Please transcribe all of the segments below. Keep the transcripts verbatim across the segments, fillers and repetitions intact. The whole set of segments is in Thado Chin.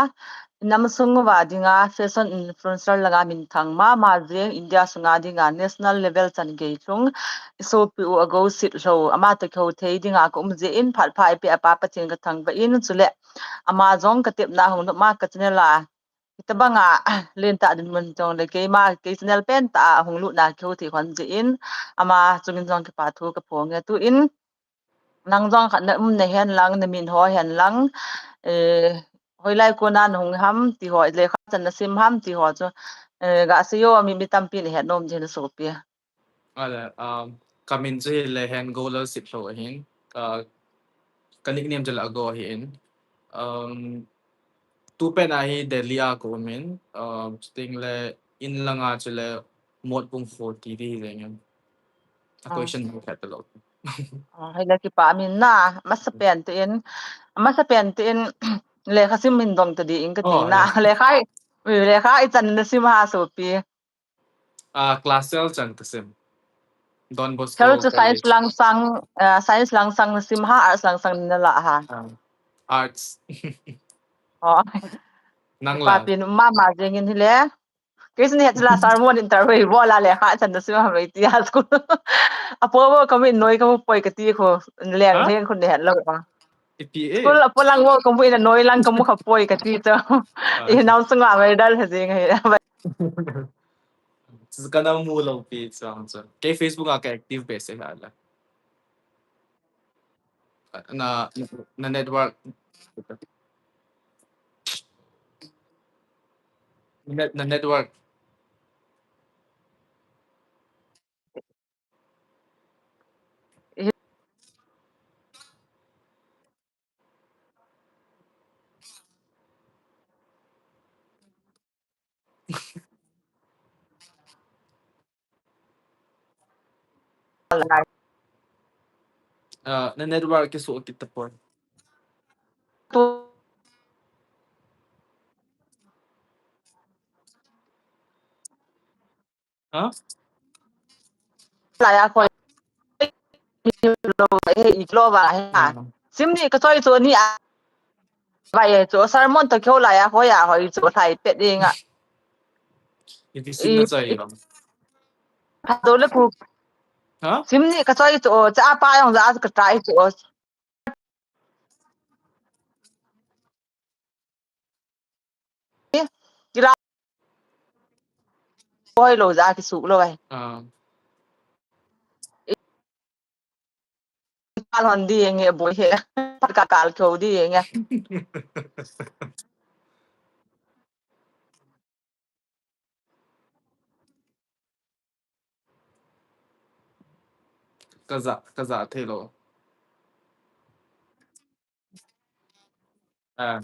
a, inam sung uva dinga fashion influencer langa minthang mama jeng, India sunga dinga national level chan gei lhung, isopi u agosit lou, ama toh kihou thei dinga kaum jeh in phat pha eipeh a Pa Pathen kathangvah in, chule ama jong katepna hung nop ma ka channel a, hitabanga lentah dinmun jongle keima, kei channel pentah a hung lutna kihou thei hon jeh in, ama chungin jong kipa thu kaphong e. Tuin nang jong khat na um nahen lang, na min ho hen lang, eh, hoilai kona nahung ham ti ho, lekha chan nasim ham ti ho chu, eh, gasei o, mi, mi tampi nahet nom ding nasopi. Ale, um, kamin chu hile Hengo Lalsitlhou ahin, uh, ka nickname chu Lago ahin. Um, tupet a hi Delhi a kaumin, um, chutengle in langa chule Motbung forty ti hi jengin. A question bu khat talou. Ah, hile kipa min na, masapen tin, masapen tin, lekha sim min dong tading kati na, lekha, lekha ichan nasim ha sopi. Ah, class twelve chan kasim. Don Bosco College. Twelve chu science lang sang, ah, science lang sang nasim ha, arts lang sang nala ha? Ah, arts. Oh. Nang la? Papin mama jengin hile. Kei sin het la sermon interview bola lekha chan nasim ha mei ti a school. Apo bo kamu noi kamu poi kati khu, leng leng khu nehet lou a. Ipi e? School apo lang bo kamu in a noi lang kamu kha poi kati chu. Ah. Inam sunga mei dal ha jeng hi. Chu kana mu lou pi chang chu. Kei Facebook a ka active beh se hala. Na, na network. Na, na network. Ah, na network kisuh kit tapon. Ha? Laya koi. Lo, he, i lo va, he, ha. Hmm. Sim ni kachoi chu ni a. Vai, e, chu sermon toh kihou laiya, hoiya, hoi chu, lhai pet ding a. Iti sim na choi lo. Phat do le ku. Ha? Sim ni kachoi chu, cha pa jong ja ka try chu. Kila. Hoilou ja kisuh lou ai. Ah. Kal hon ding e boi he. Pat ka kal kho ding e. Kaja, kaja thei lou. Ah.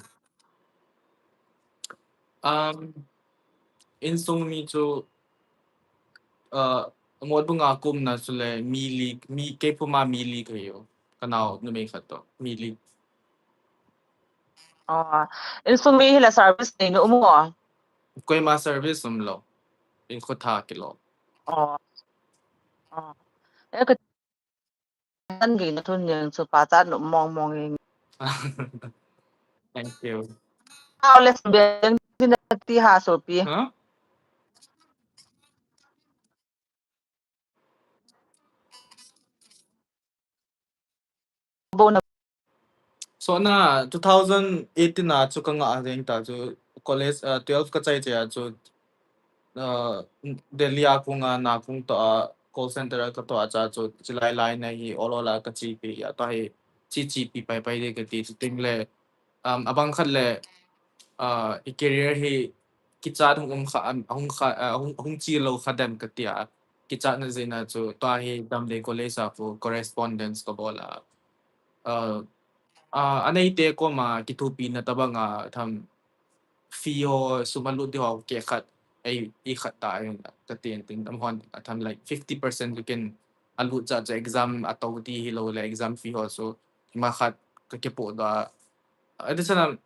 Um, insung mi chu, uh, Motbung a kaumna chule mi li, mi, kei puma mi li kahiu. Kanao numei khat toh, mi li. Oh, insung mi hile service nei na um o? Koima service umlou. Inkhotha kilou. Oh. Oh. E ka Tan gei na thun jeng chu pachat nom mong mong jeng. Thank you. How less beng din ti ha sopi. Huh? Bona. So na two thousand eighteen a chu ka ngah jeng ta chu college, uh, twelve ka chai chai a chu uh, Delhi a kung a, na kung toh a, call center a ka toh a cha chu, chilai lai na hi, ol ol a ka chepi, a toh hi, chi chepi pai pai ding ka ti, chuteng le, um, abang khat le, uh, i career hi, kichat hung um kha, um, hung kha, uh, hung, hung chi lou kha dem ka ti a, kichat na jeh a chu, tua hi Damdei College a pu correspondence ka bol a, uh, uh, anei te koma kithopi na tabang a, tham, fee ho, sum a lut ding ho, kei khat, ei, ei khat ta, ei, ka tin, tin, am hon, a tham, like, fifty percent tu ken a lut cha cha exam a to ti hi lou le, exam fee ho, so, ma khat, ka ke po da. A, ti sana,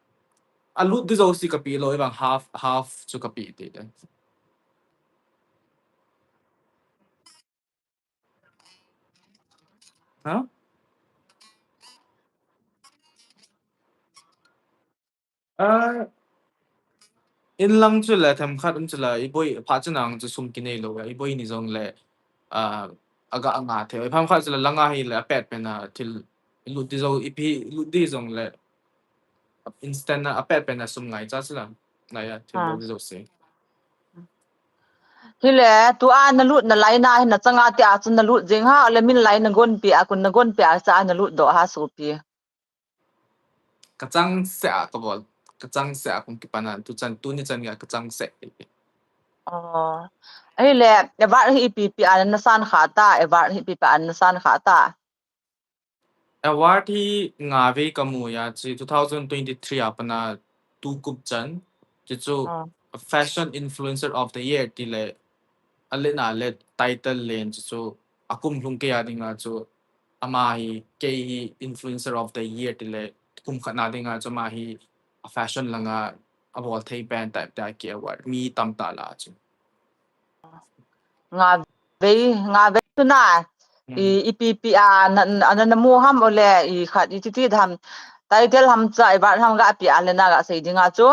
a lut ding jouse ka pe lou, ei bang half, half chu ka pe ti de. Huh? Ah, In lang chu le themkhat um chu le, i boi phat chu nang chu sum kinei lou, i boi ni jong le, ah, aga nga thei. Phat khat chu le langa hi le apet pen a thil i lut di jong, ipi lut di jong le instant a apet pen a sum ngai cha chu le, ngai a thil lut di jong se. Hi le, tua na lut na lai na hi na changa ti a chu na lut jing ha, le min lai na gon pi a kun na gon pi a cha na lut do ha su pi. Ka chang se a ka bol. Ka chang se a kong kipan a, tu chan, tu ni chan ga ka chang se. Oh. Ahi le, award hi ipi pi an na san kha ta, award hi ipi pi an na san kha ta. Award hi nga vei ka mu ya, chi two thousand twenty-three a pana tu kup chan, chi chu Fashion Influencer of the Year ti le, a le na le title len chi chu a kum lhung kei a dinga chu ama hi kei hi influencer of the year ti le kum khat na dinga chu ama hi a fashion langa a bol thei pen type ta ki award mi tam ta la chu. Nga vei, nga vei tu na. I, ipi pi a na, na, na mu ham o le i khat i ti ti ham. Title ham cha award ham ga pi a le na ga sei dinga chu.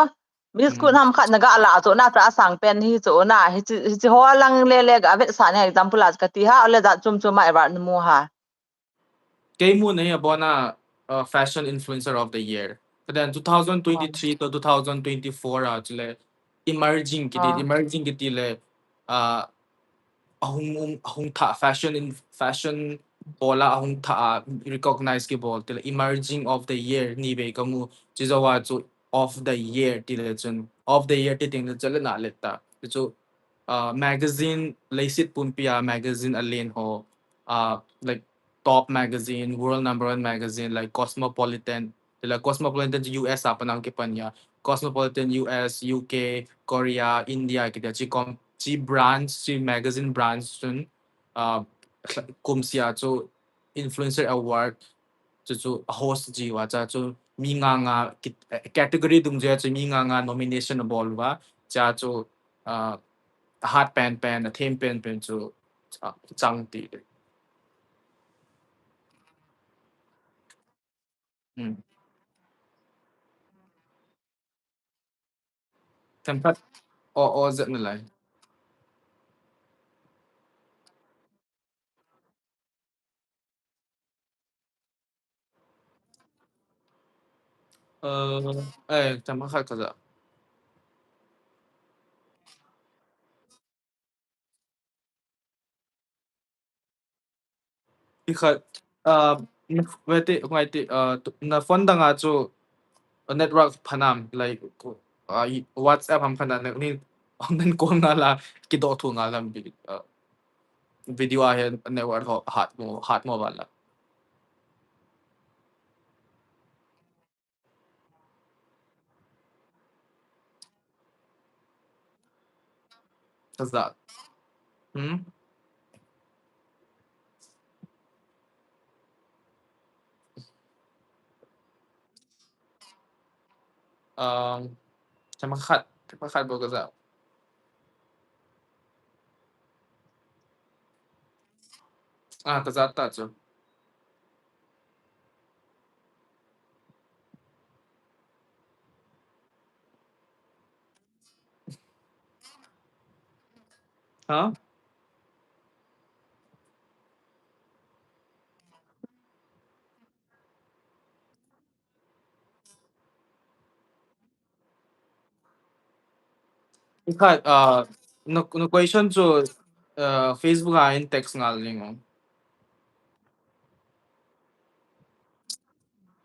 Miss Kun ham khat na ga la chu na cha sang pen hi chu na. Hi chi, hi chi ho lang le le ga vet sa ne example a ka ti ha o le da chum chum a award na mu ha. Kei mu na hi a bona, uh, Fashion Influencer of the Year. But then two thousand twenty-three to two thousand twenty-four a chu le emerging kiti, emerging kiti le, uh, ahung, um, ahung tha fashion in, fashion bola ahung tha a recognize ki bol ti le emerging of the year ni vei ka mu chi zo a chu of the year ti le chun of the year ti ting le chu le na le ta. Chu, uh, magazine leiset pumpi a magazine a len ho, uh, like top magazine, world number one magazine, like Cosmopolitan, like Cosmopolitan U S a panang ki pan ya, Cosmopolitan U S, U K, Korea, India, ki chi kom, chi brands, chi magazine brands chun, uh, kum sia chu influencer award, chu chu a host ji wa cha chu mi nga nga ki, eh, category dung ji chu mi nga nga nomination a bol wa cha chu, uh, a hat pen pen, a them pen pen chu, uh, chang ti. Hmm. Themkhat o, o zet na lai. Uh, eh, themkhat ka za. Ikhat, uh, na, wait, wait, uh, na phone dang a chu network phanam, like, uh, WhatsApp ham khana ni, online call nga la, kido thu nga lam bi, uh, video a hin network ho, hat mo, hat mo wala. Kazat. Hmm? Um, themkhat, themkhat bou kazat. Ah, kazat ta chu. Ha? Ikhat, uh, na, na question chu, uh, Facebook a in text ngal ning o.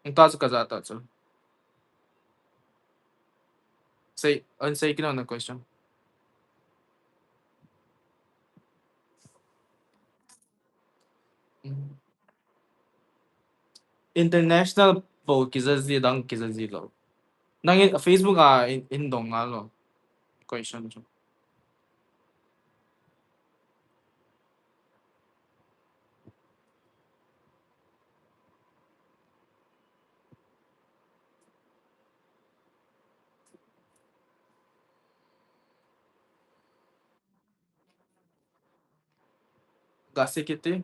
Nta chu kazat ta chu. Sei, an sei kino na question. International bou kizaji dang kizaji lou. Nangin Facebook a in, in dong ngal lou. Question chu. Gasi kiti.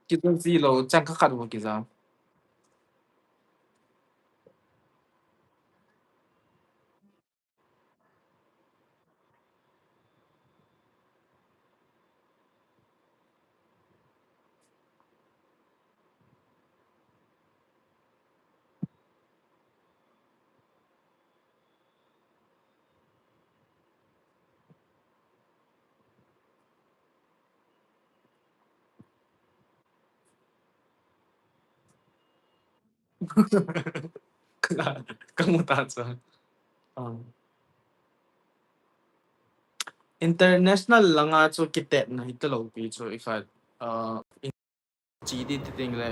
Kija ji lou, chang kha khat bou kija. Ka, ka mu ta chu. Ah. International langa chu kitetna hita lou pi chu i kha, ah, in chi di ti ting le,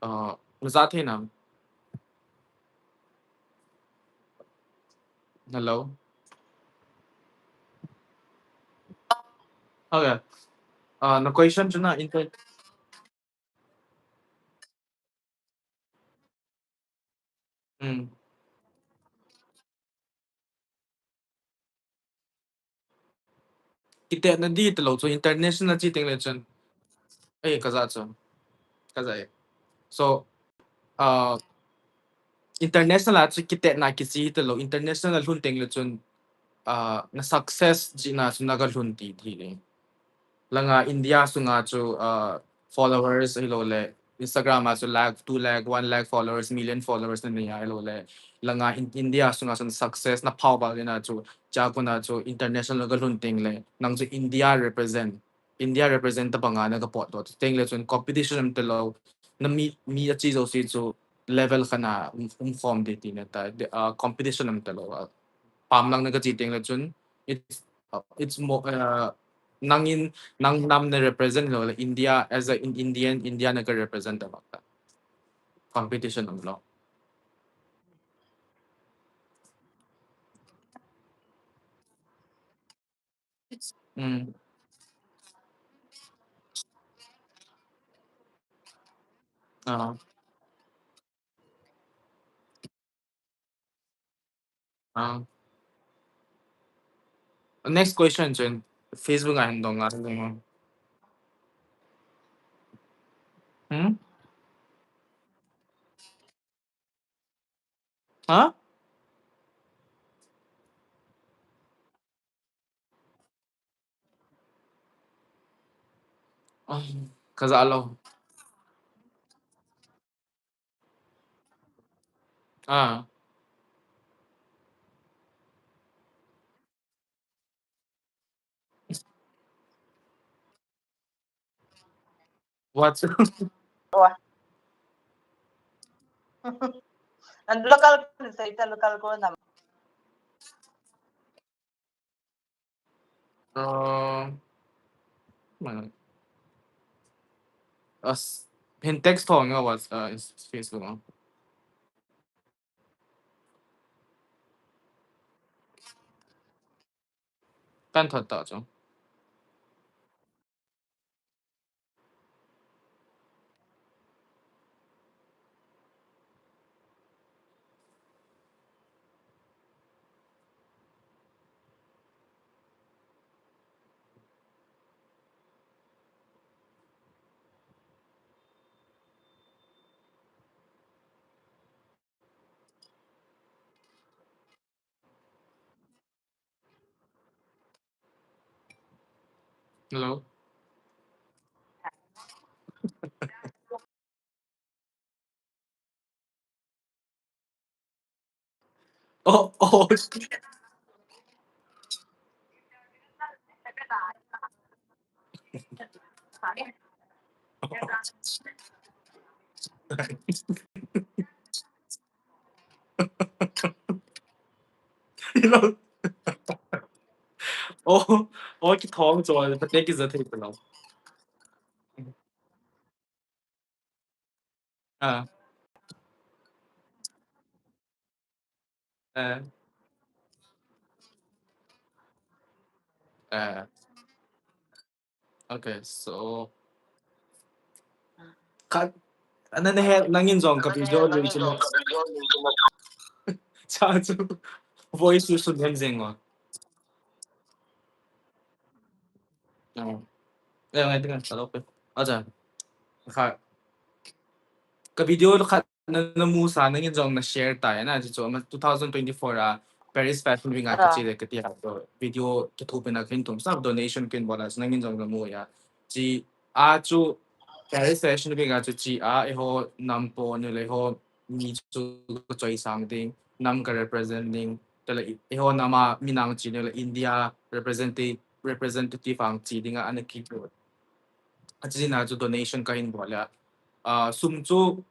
ah, na za thei nam. Hello. Okay. Ah, na question chu na inter- Hmm. Kitetna di talou chu international chi teng le chun. Ei, ka za chu. Ka za e. So, ah, international a chu kitetna kichi talou, international a lhun teng le chun, ah, na success chi na chu na ka lhun ti thi le. Langa India sunga chu, ah, followers ahilou le, Instagram a chu lakh, two lakh, one lakh followers, million followers na nei ahilou le. Langa In-, India sunga chun success na phao bal na chu, cha kuna chu international ka lhun teng le, nang chu India represent, India represent ta banga na ka pot doh. Teng le chun competition um talou, na mi, mi a chi jouse chu level khat na um, um khom de ti na ta, de, ah, competition um talou, ah, pam lang na ka chi teng le chun, it's, uh, it's more, uh, nang in, nang nam na represent lou le India, as a in-, Indian, India na ka represent ta bang ta. Competition um lou. Hmm. Ah. Ah. Next question chun Facebook a hin dong a hin dong. Hmm? Ha? Ah, ka za lou. Ah. What? Wah. An local ko, sa ita local ko na. Uh, mana? As, hin text ho nga was, uh, is Facebook. Kan thot ta chu. Hello. Oh, oh. Hello. Oh, oh, kithong chu, pate kija thei talou. Ah. Eh. Eh. Okay, so. Ka, ana ne he, nangin jong ka video ni chu. Cha chu. Voice chu sun hem jeng o. Oh. Eh, ngai tinga, hello, pe. Acha. Kha. Ka video khat na, na mu sa nangin jong na share tai na, chu chu ama two thousand twenty-four a Paris Fashion Week a, ah, kichi le kati a, video kithupi na kin thum sap donation kin bol a, nangin jong na mu ya. Chi a chu Paris Fashion Week a chu chi a, eiho nam po ni le eiho mi chu ka choi sang ding, nam ka represent ding, te le eiho nam a mi nang chi ni le India representative, representative ang chi ding a ana ki A chi na chu donation ka hin bol le. Ah, sum chu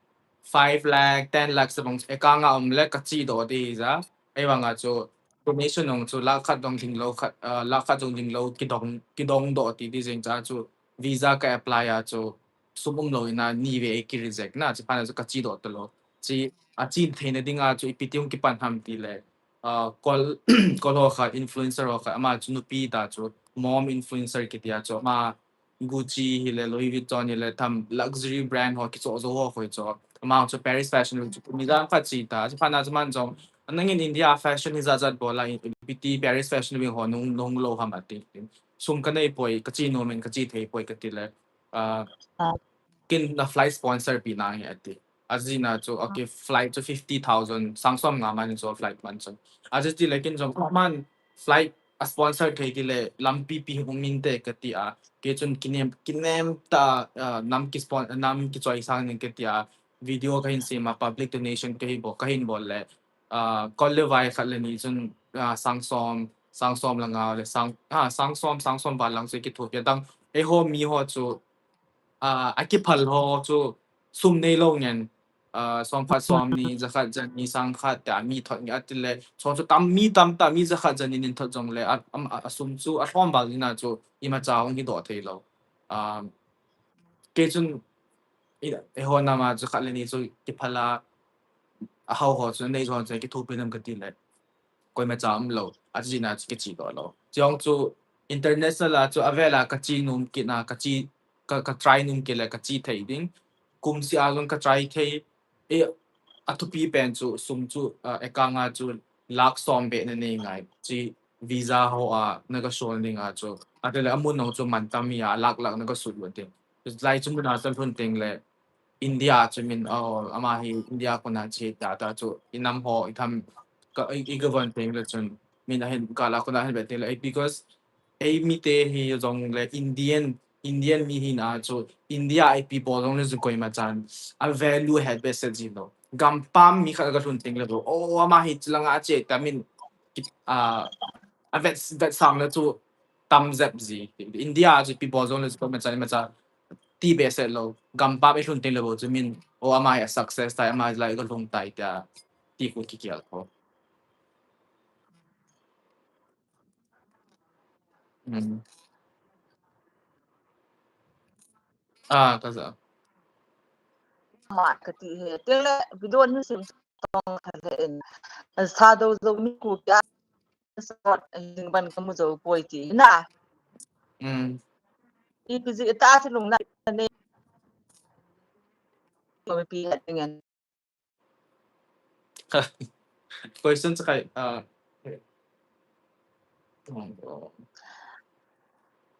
five lakh, ten lakh sa bang chu account a um le ka chi doh ding hi ja. Ei vang a chu donation ong chu lakh khat dong ding lo khat, ah, lakh khat dong ding lo kidong, kidong doh ti ding jeng cha chu visa ka apply a chu sum um lo in a ni ve ki reject na, chi phat na chu ka chi doh ta lo. Chi, a chi theina ding a chu ipi ti ong kipan ham ti le. Ah, kol, kol ho khat, influencer ho khat, ama chu nupi ta chu mom influencer kiti a chu ama Gucci hi le, Louis Vuitton hi le, tham luxury brand ho kicho jo ho koi cho. Ama chu Paris Fashion Week chu mi jang khat chi ta. Chi phat na chu man jong, nangin India fashion hi jat jat bol a, ipi ti Paris Fashion Week ho nung, nung lo ham ati. Sum ka nei poi, ka chi nom in ka chi thei poi kati le. Ah, ah, kin na flight sponsor pi na hi ati. A chi na chu, okay, flight chu fifty thousand, sang som nga man chu flight man chu. A chi ti le kin jong, oh man, flight a sponsor thei ti le, lampi pi hung min te kati a. Kei chun kinem, kinem ta, ah, nam ki spon-, nam ki choi sang ning kati a. Video ka hin sem a, public donation ka hi bol, ka hin bol le. Ah, kol le vai khat le ni chun, ah, sang som, sang som le nga le sang, ah, sang som, sang som val lang chu kithupi a dang. Eiho mi ho chu, ah, a kiphal ho chu sum nei lo ngen, ah, som khat som ni, ja khat ja ni, sang khat ta mi thot nge ati le. Chon chu tam mi tam ta mi ja khat ja ni nin thot jong le, a, a, a sum chu a lhom val ni na chu imacha hung hi doh thei lo. Ah, kei chun, i, eiho nam a chu khat le ni chu kiphal a, a hao ho chu nei jong chu kithupi nam kati le. Koima cha um lo, a chi na chu kichi doh lo. Chong chu international a chu a vel a ka chi nom kit na, ka chi, ka, ka try nom kit le ka chi thei ding. Kum si a jong ka try thei, e, a thupi pen chu sum chu, ah, account a chu lakh som beh na nei ngai. Chi visa ho a na ka sol ding a chu. A te le a mun nong chu man tam mi a lakh lakh na ka sut lo ding. Lai chu mun a chu lhun teng le India chu min, oh, ama hi India kona chi ta ta chu i nam ho i tham ka i, i govern teng le chun min a hin ka la kona hin be teng le, eh, because ei mi te hi jong le Indian, Indian mi hi na chu India ipi bol jong le chu koima chan a value het behseh ji lo. Gampam mi khat ka lhun teng le bo, oh, ama hi chi langa che ta min, ah, a vet, vet sang le chu tam jep ji. India chu ipi bol jong le chu koima chan, imacha ti behseh lo. Gampam i lhun teng le bo chu min, oh, ama hi a success tai, ama hi lai ka lhung tai tia ti khu kikial kho. Hmm. Ah, ka ja. Ma ka ti he. Teng le video ni sim tong khan he in. Sa do zo mi ku kya sport jing ban ka mu zo poi ti na. Hmm. Ipi ji ta si lung na ne. Ko mi pi ya teng en. Question chu kai, ah,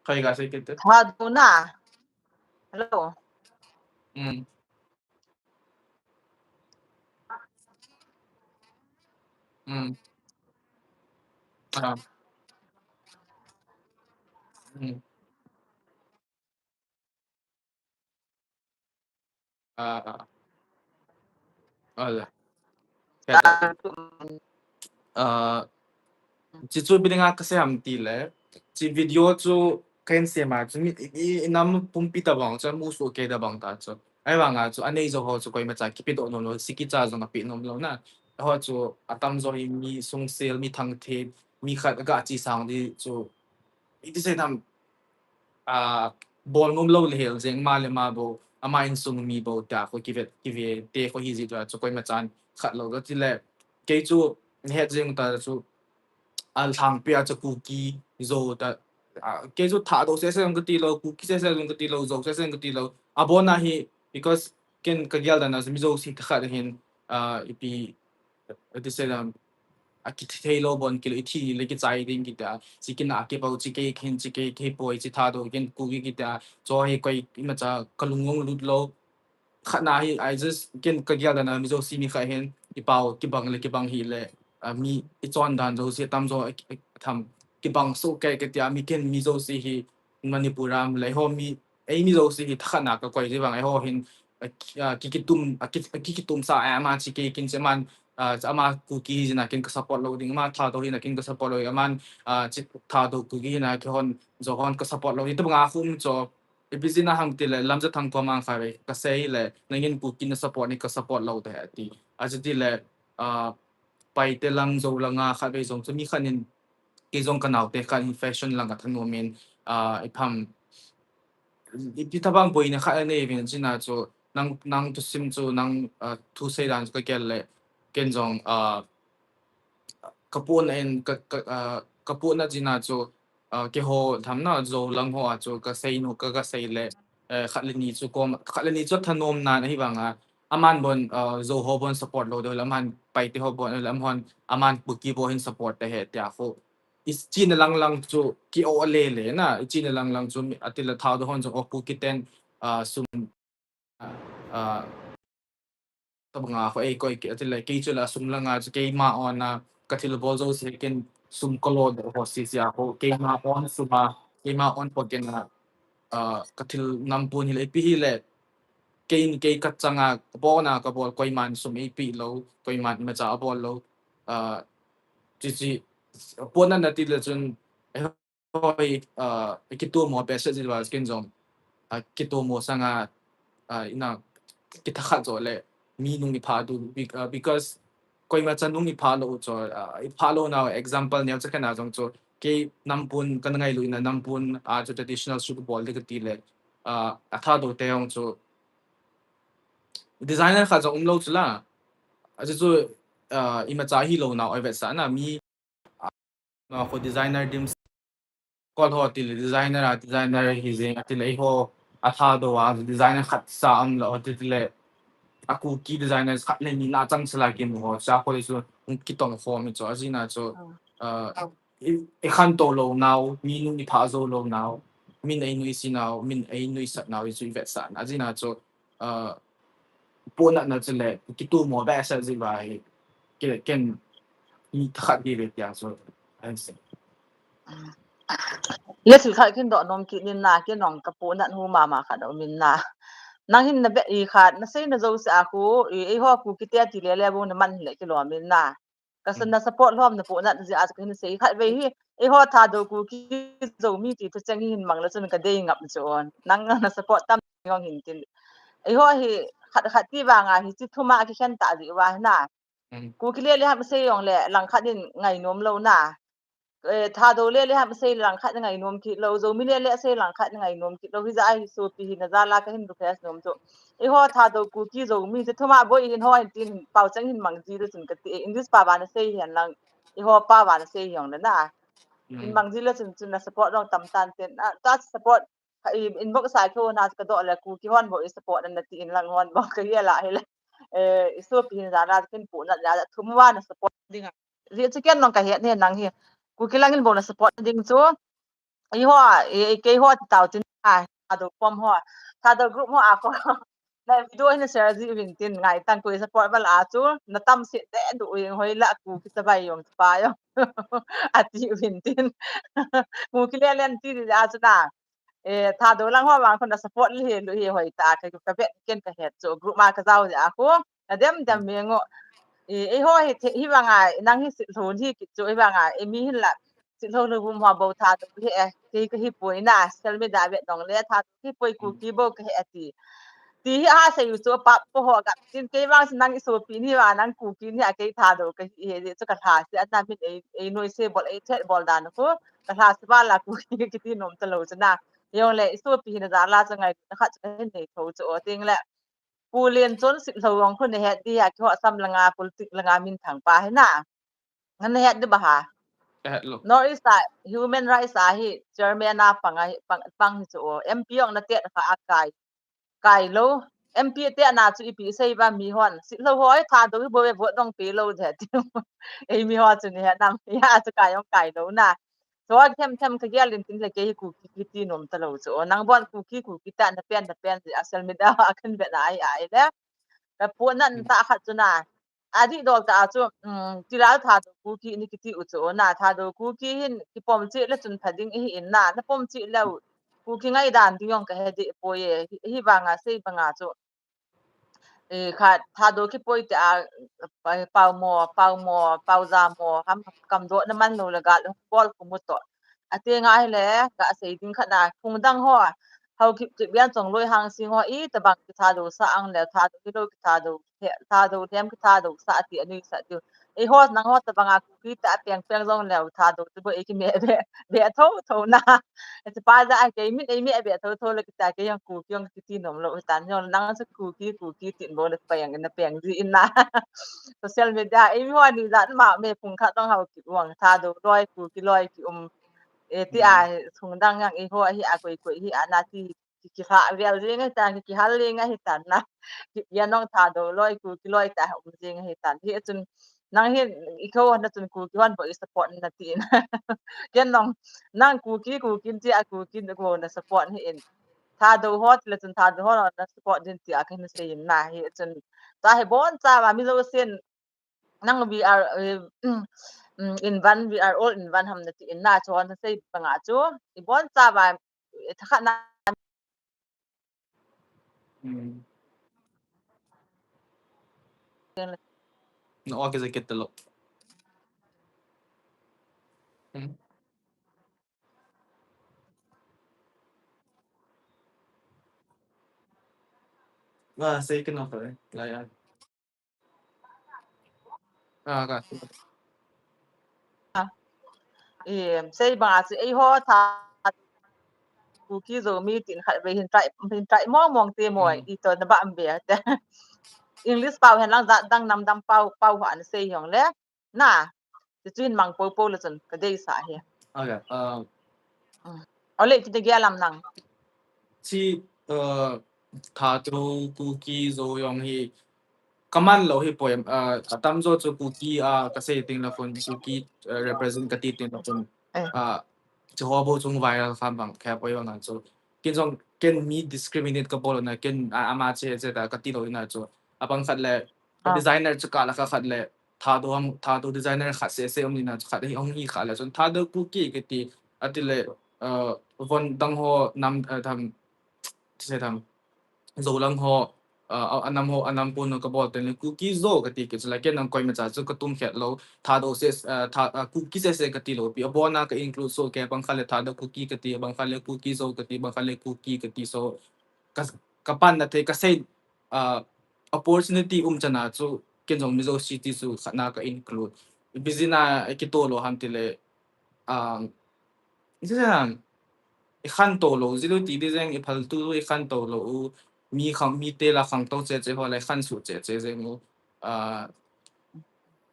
kai ga sei kit te. Tha do na. Hello. Hmm. Hmm. Ah. Hmm. Ah, ah. Ala. Kaya, ah, chi chu ipi dinga ka sei ham ti le, chi video chu ka hin sem a chu mi, i, i, i nam pumpi tabang chu mu soh kei tabang ta chu. Ahivang a chu anei jo ho chu koima cha kipe doh nom lo, si kicha jong ape nom lo na. Ho chu atam jo hi mi sung sel, mi thangthep, mi khat aga chi sang di chu. Iti sei tam, ah, bol nom lo le hel jeng ma le ma bo, ama insung mi bo ta ko kive, kive te ko hi ji ta chu koima chan khat lo ti le. Kei chu het jeng ta chu a lhangpi a chu Kuki Zo ta, ah, kei chu Thado sese jong ka ti lo, Kuki sese jong ka ti lo, Zo sese jong ka ti lo. Abon a hi, because ken ka gel dan a chu Mizo si ka khat hin, ah, ipi, iti sei tam, akithei lou bon kilo, ithi le kichai ding kitia, chi kina kipau, chi kei khin, chi kei kei poi, chi Thadou kin Kuki kitia, cho hi koi imacha kalung ngong lut lou. Khatna hi, I just kin kagel dan a mi jouse mi khat hin, ipau kibang le kibang hile, ah, mi ichon dan jouse tamjo, ah, ah, tham kibang soh kei kitia, mi kin mi jouse hi Manipur a um le ho mi, ei mi jouse hi thakhatna kakoi ji vang, eiho hin, ah, ki, ah, kikitum, ah, ki, ah, kikitum sa, eh, ama chi kei kin chi man, ah, ama Kuki hi jina kin ka support lou ding, ama Thadou hina kin ka support lou ding, aman, ah, chi Thadou Kuki hina kihon, jo hon ka support lou ding, tabanga khum cho, ipi jina ham tile, Lamjathang kom ang kha ve, kasei le, nangin Kuki na support ni ka support lou te ati. Achuti le, ah, Paite lang, Zou langa khat ve jong chu mi khat in, kei jong kanaote khat in fashion lang athanom in, ah, ipham, ipi tabang boina khat anei vin jina chu, nang, nang thusim chu, nang, ah, thusei dan chu kagel le, ken jong, ah, kapuhna in, ka, ka, ah, kapuhna jina chu, ah, keiho thamna Zou lang ho a chu kasei nu, ka, kasei le, eh, khat le ni chu kom, khat le ni chu thanom nan ahi vanga, aman bon, ah, Zou ho bon support lou deu le, aman Paite ho bon le, amahon, aman Kuki bo hin support te he tia khu. Ichina lang lang chu ki o le le na, ichina lang lang chu mi, atile Thadou hon chu o Kuki ten, ah, sum, ah, tabanga khu ei koi ki, atile kei chu la sum langa chu keima on a, kathil bol jouse kin sum kalo de ho si sia khu, keima on suma, keima on po kin a, ah, kathil nampun hile, ipi hile, kei, kei kachanga, kabona kabol, koiman sum eipe lou, koiman imacha abol lou, ah, chi chi, puhna nati le chun, eh, hoi, ah, kitumo behseh ji va kin jong, ah, kitumo sanga, ah, ina kithakhat jo le, mi nung ipha du, be-, ah, because koima cha nung ipha lou cho, ah, ipha lou nau example neo cha kana jong cho, kei nampun kana ngailu ina nampun, ah, chu traditional shoot bol de kati le, ah, a Thadou te jong cho, designer khat jong um lou chu la, a chu chu, ah, imacha hilou nau, oi vetsahna mi, ah, no, khu designer dim kol ho tile designer a, designer hi jeng atile eiho a Thadou a designer khat sa um lou tile a Kuki designer khat le ni na chang sala kimu ho cha khu le chu kitong ho mi chu ajina chu, ah, i, i khantou lou nau, mi nung ipha jou lou nau, min einuisat nau, min einuisat nau, i chu i vetsahna ajina chu, ah, puhnatna chu le, kitumo behseh ji va hi, ke, ken, mi thakhat hi ve tia chu, an se. Le thil khat kin doh nom kit nin na, ken jong kapuhnat hu mama khat um in na. Nang hin na be i khat, na seina jouse a khu, i, eiho Kuki te ti le le bou na man le kilom in na. Ka sa, na support lhom na puhnat jeh a chu kahin sei khat vei hi, eiho Thadou Kuki Zomi ti thucheng hi hin mang le chun kadei ngap chu. Nang na support tam jong hin tin. Eiho hi khat khat ti vanga hi chi thuma kikhen ta ji uva na. Kuki le le ham sei jong le langkhat in ngainom lou na. Eh, Thadou le le ham sei langkhat in ngainom kit lou. Zomi le le sei langkhat in ngainom kit lou. Hijeh a hi sopi hina jal a kahin request nom chu. Eiho Thadou Kuki Zomi te thuma boi hin ho hin tin pao cheng hin mang ji le chun kati e. English pao va na sei hen lang, eiho pao va na sei jong le na. Hin mang ji le chun chun na support jong tam tan ten. Ah, ta support, i inbox a kihou na kadoh le Kuki hon bou i support na ti in lang hon bou kahi la hile. Eh, i sopi hina jal a kin puhnat le thum va na support ding a. Ji chu ken jong kahet ne nang hi. Kuki lang in bou na support ding chu. Eiho, e, e, keiho ti tau tin a, Thadou pom ho, Thadou group ho a ko. Na video hin share ji uvin tin ngai tang ko support val a chu, na tam se te du u hoi la Kuki chabai jong pa jong. Ati uvin tin. Kuki le len ti a chu na. Eh, Thadou lang ho vang ko na support le he lu he hoi ta ka, ka vet ken kahet chu group ma kajao ja ko. Adem dem me ngo. Eh, eiho hi, hi vanga, nang hi sit lhon hi kit chu, hi vanga, eh, mi hin la, sit lhon lhon vum ho bou Thadou hi e, kei kahi poi na, social media vet nong le, Thadou hi poi Kuki bou kahi ati. Ti hi a sei u chu, pap po ho gap, tin kei vang nang i sopi ni va, nang Kuki ni a kei Thadou kahi he, chu kalha se, ana min ei, ei noi se bol, ei thet bol dan khu, kalha se va la Kuki kiti nom ta lou chu na. Jong le, i sopi hina jal a chu ngai, khat chu kahin nei tho chu, o ting le. Pu Lienchon sit lhon vang khu na het di a, keiho Assam langa, politic langa min thang pa hi na. Ngan na het di ba ha? North East a, human rights a hi, chairman a pang a hi, pang, pang hi chu o. M P jong na tet kha a kai. Kai lou. M P te ana chu ipi sei ba mi hon. Sitlhou ho, "Oi, Thadou hi bou ve, vote dong pe lou de," ti. Ei mi ho chu ni he nam, ya chu kai ong kai lou na. Chu them them ka gel in tin le kei hi Kuki kiti nom ta lou chu. Nang bon Kuki, Kuki ta na pen, na pen, a social media a kan be na ai ai le. Ka pu nan ta khat chu na. Adih dol ta chu, um, tilai Thadou Kuki ni kiti u chu na, Thadou Kuki hin kipom cheh le chun pha ding ihi in na, na pom cheh leu Kuki ngaidan ding jong ka he deh poi e, hi, hi vanga sei vanga chu. E, khat Thadou kipoi te a, pa-, pau mo, pau mo, pau ja mo, ham kam doh na man lou le gal bol khu mu to. Ati ngai ahile, ka sei ding khat na, phung dang ho, Haokip Kipgen Chongloi Hangsing ho, i tabang kithadou sa ang le, Thadou hilou kithadou, the-, Thadou them kithadou sa ati anui sa tiu. Ei ho, nang ho tabang a Kuki ta peng peng jong le, Thadou ti bou ei kime be, be tho tho na. Ati pa ja a kei min ei me be tho tho le kita kei jong Kuki jong kiti nom lou tan, jong nang sa Kuki, Kuki tin bou le pa jong na peng ji in na. Social media, ei mi ho ni ja ma me phung khat dong Haokip vang, Thadou loi, Kuki loi ki um. E, ti a, sung dang jang eiho hi a koi koi hi a na ti ki, kihal vel jing ahi tan, ki, kihal jing ahi tan na. Ki, ya nong Thadou loi, Kuki loi ta um jing ahi tan. Hi chun nang hi, i ko na chun Kuki hon bou i support na ti in. Ken nong, nang Kuki, Kuki ti a Kuki ko na support hi in. Thadou ho ti le chun Thadou ho na support din ti a kan sei in na hi chun. Ta hi bon cha va mi lo sin nang we are, eh, mm, in one, we are all in one ham na ti in na chu na sei banga chu. I bon cha va, eh, tha khat na. Mm. Na okay, okay, talo. Hmm? Ah, sei kei na pare. La ya. Ah, ka. Ah. Eh, sei banga chu eiho Tha, Kuki Zomi tin khat vei hin try, hin try mong mong te mo, hmm, i to na ba am be te. English pau hen lang jat dang nam dang pau, pau ho ana sei jong le. Na, ti chu hin mang po po le chun ka deisah hi. Okay, uh, mm. Ole, ti de gel am nang. Chi, uh, Thadou Kuki Zo jong hi ka man lou hi poi, uh, atam jo chu Kuki, uh, ka sei ting la kon Kuki, uh, represent ka ti ting la kon. Eh. Uh, chu ho bou chung viral kham bang kha poi bang chu. Ken jong, ken mi discriminate ka bol na, ken, uh, ama che che ta ka ti lou na chu. Abang khat le, ah, designer chu ka la ka khat le, Thadou ham, Thadou designer khat seh seh um ni na chu khat hi hung hi kha le chun Thadou Kuki kiti, ati le, uh, von dang ho nam, uh, tham, ti se tham, Zo lang ho, uh, a, anam ho, anam pon ho ka bol ten le Kuki Zo kati kei chu la ken nang koima cha chu ka tum khet lou, Thadou seh, uh, Tha, uh, Kuki seh seh kati lou pi, abon a ka include soh kei bang khat le Thadou Kuki kati, bang khat le Kuki Zo kati, bang khat le Kuki kati so, ka, ka pan na thei ka sei, uh, opportunity um chan a chu, ken jong Mizo City chu khat na ka include. Busy na, eh, kito lou ham ti le, um, i ti ham, i khantou lou, ji lou ti di jeng, i phal tu i khantou lou, u, mi khang, mi te la khangtou che che ho le khan su che che jeng u. Uh,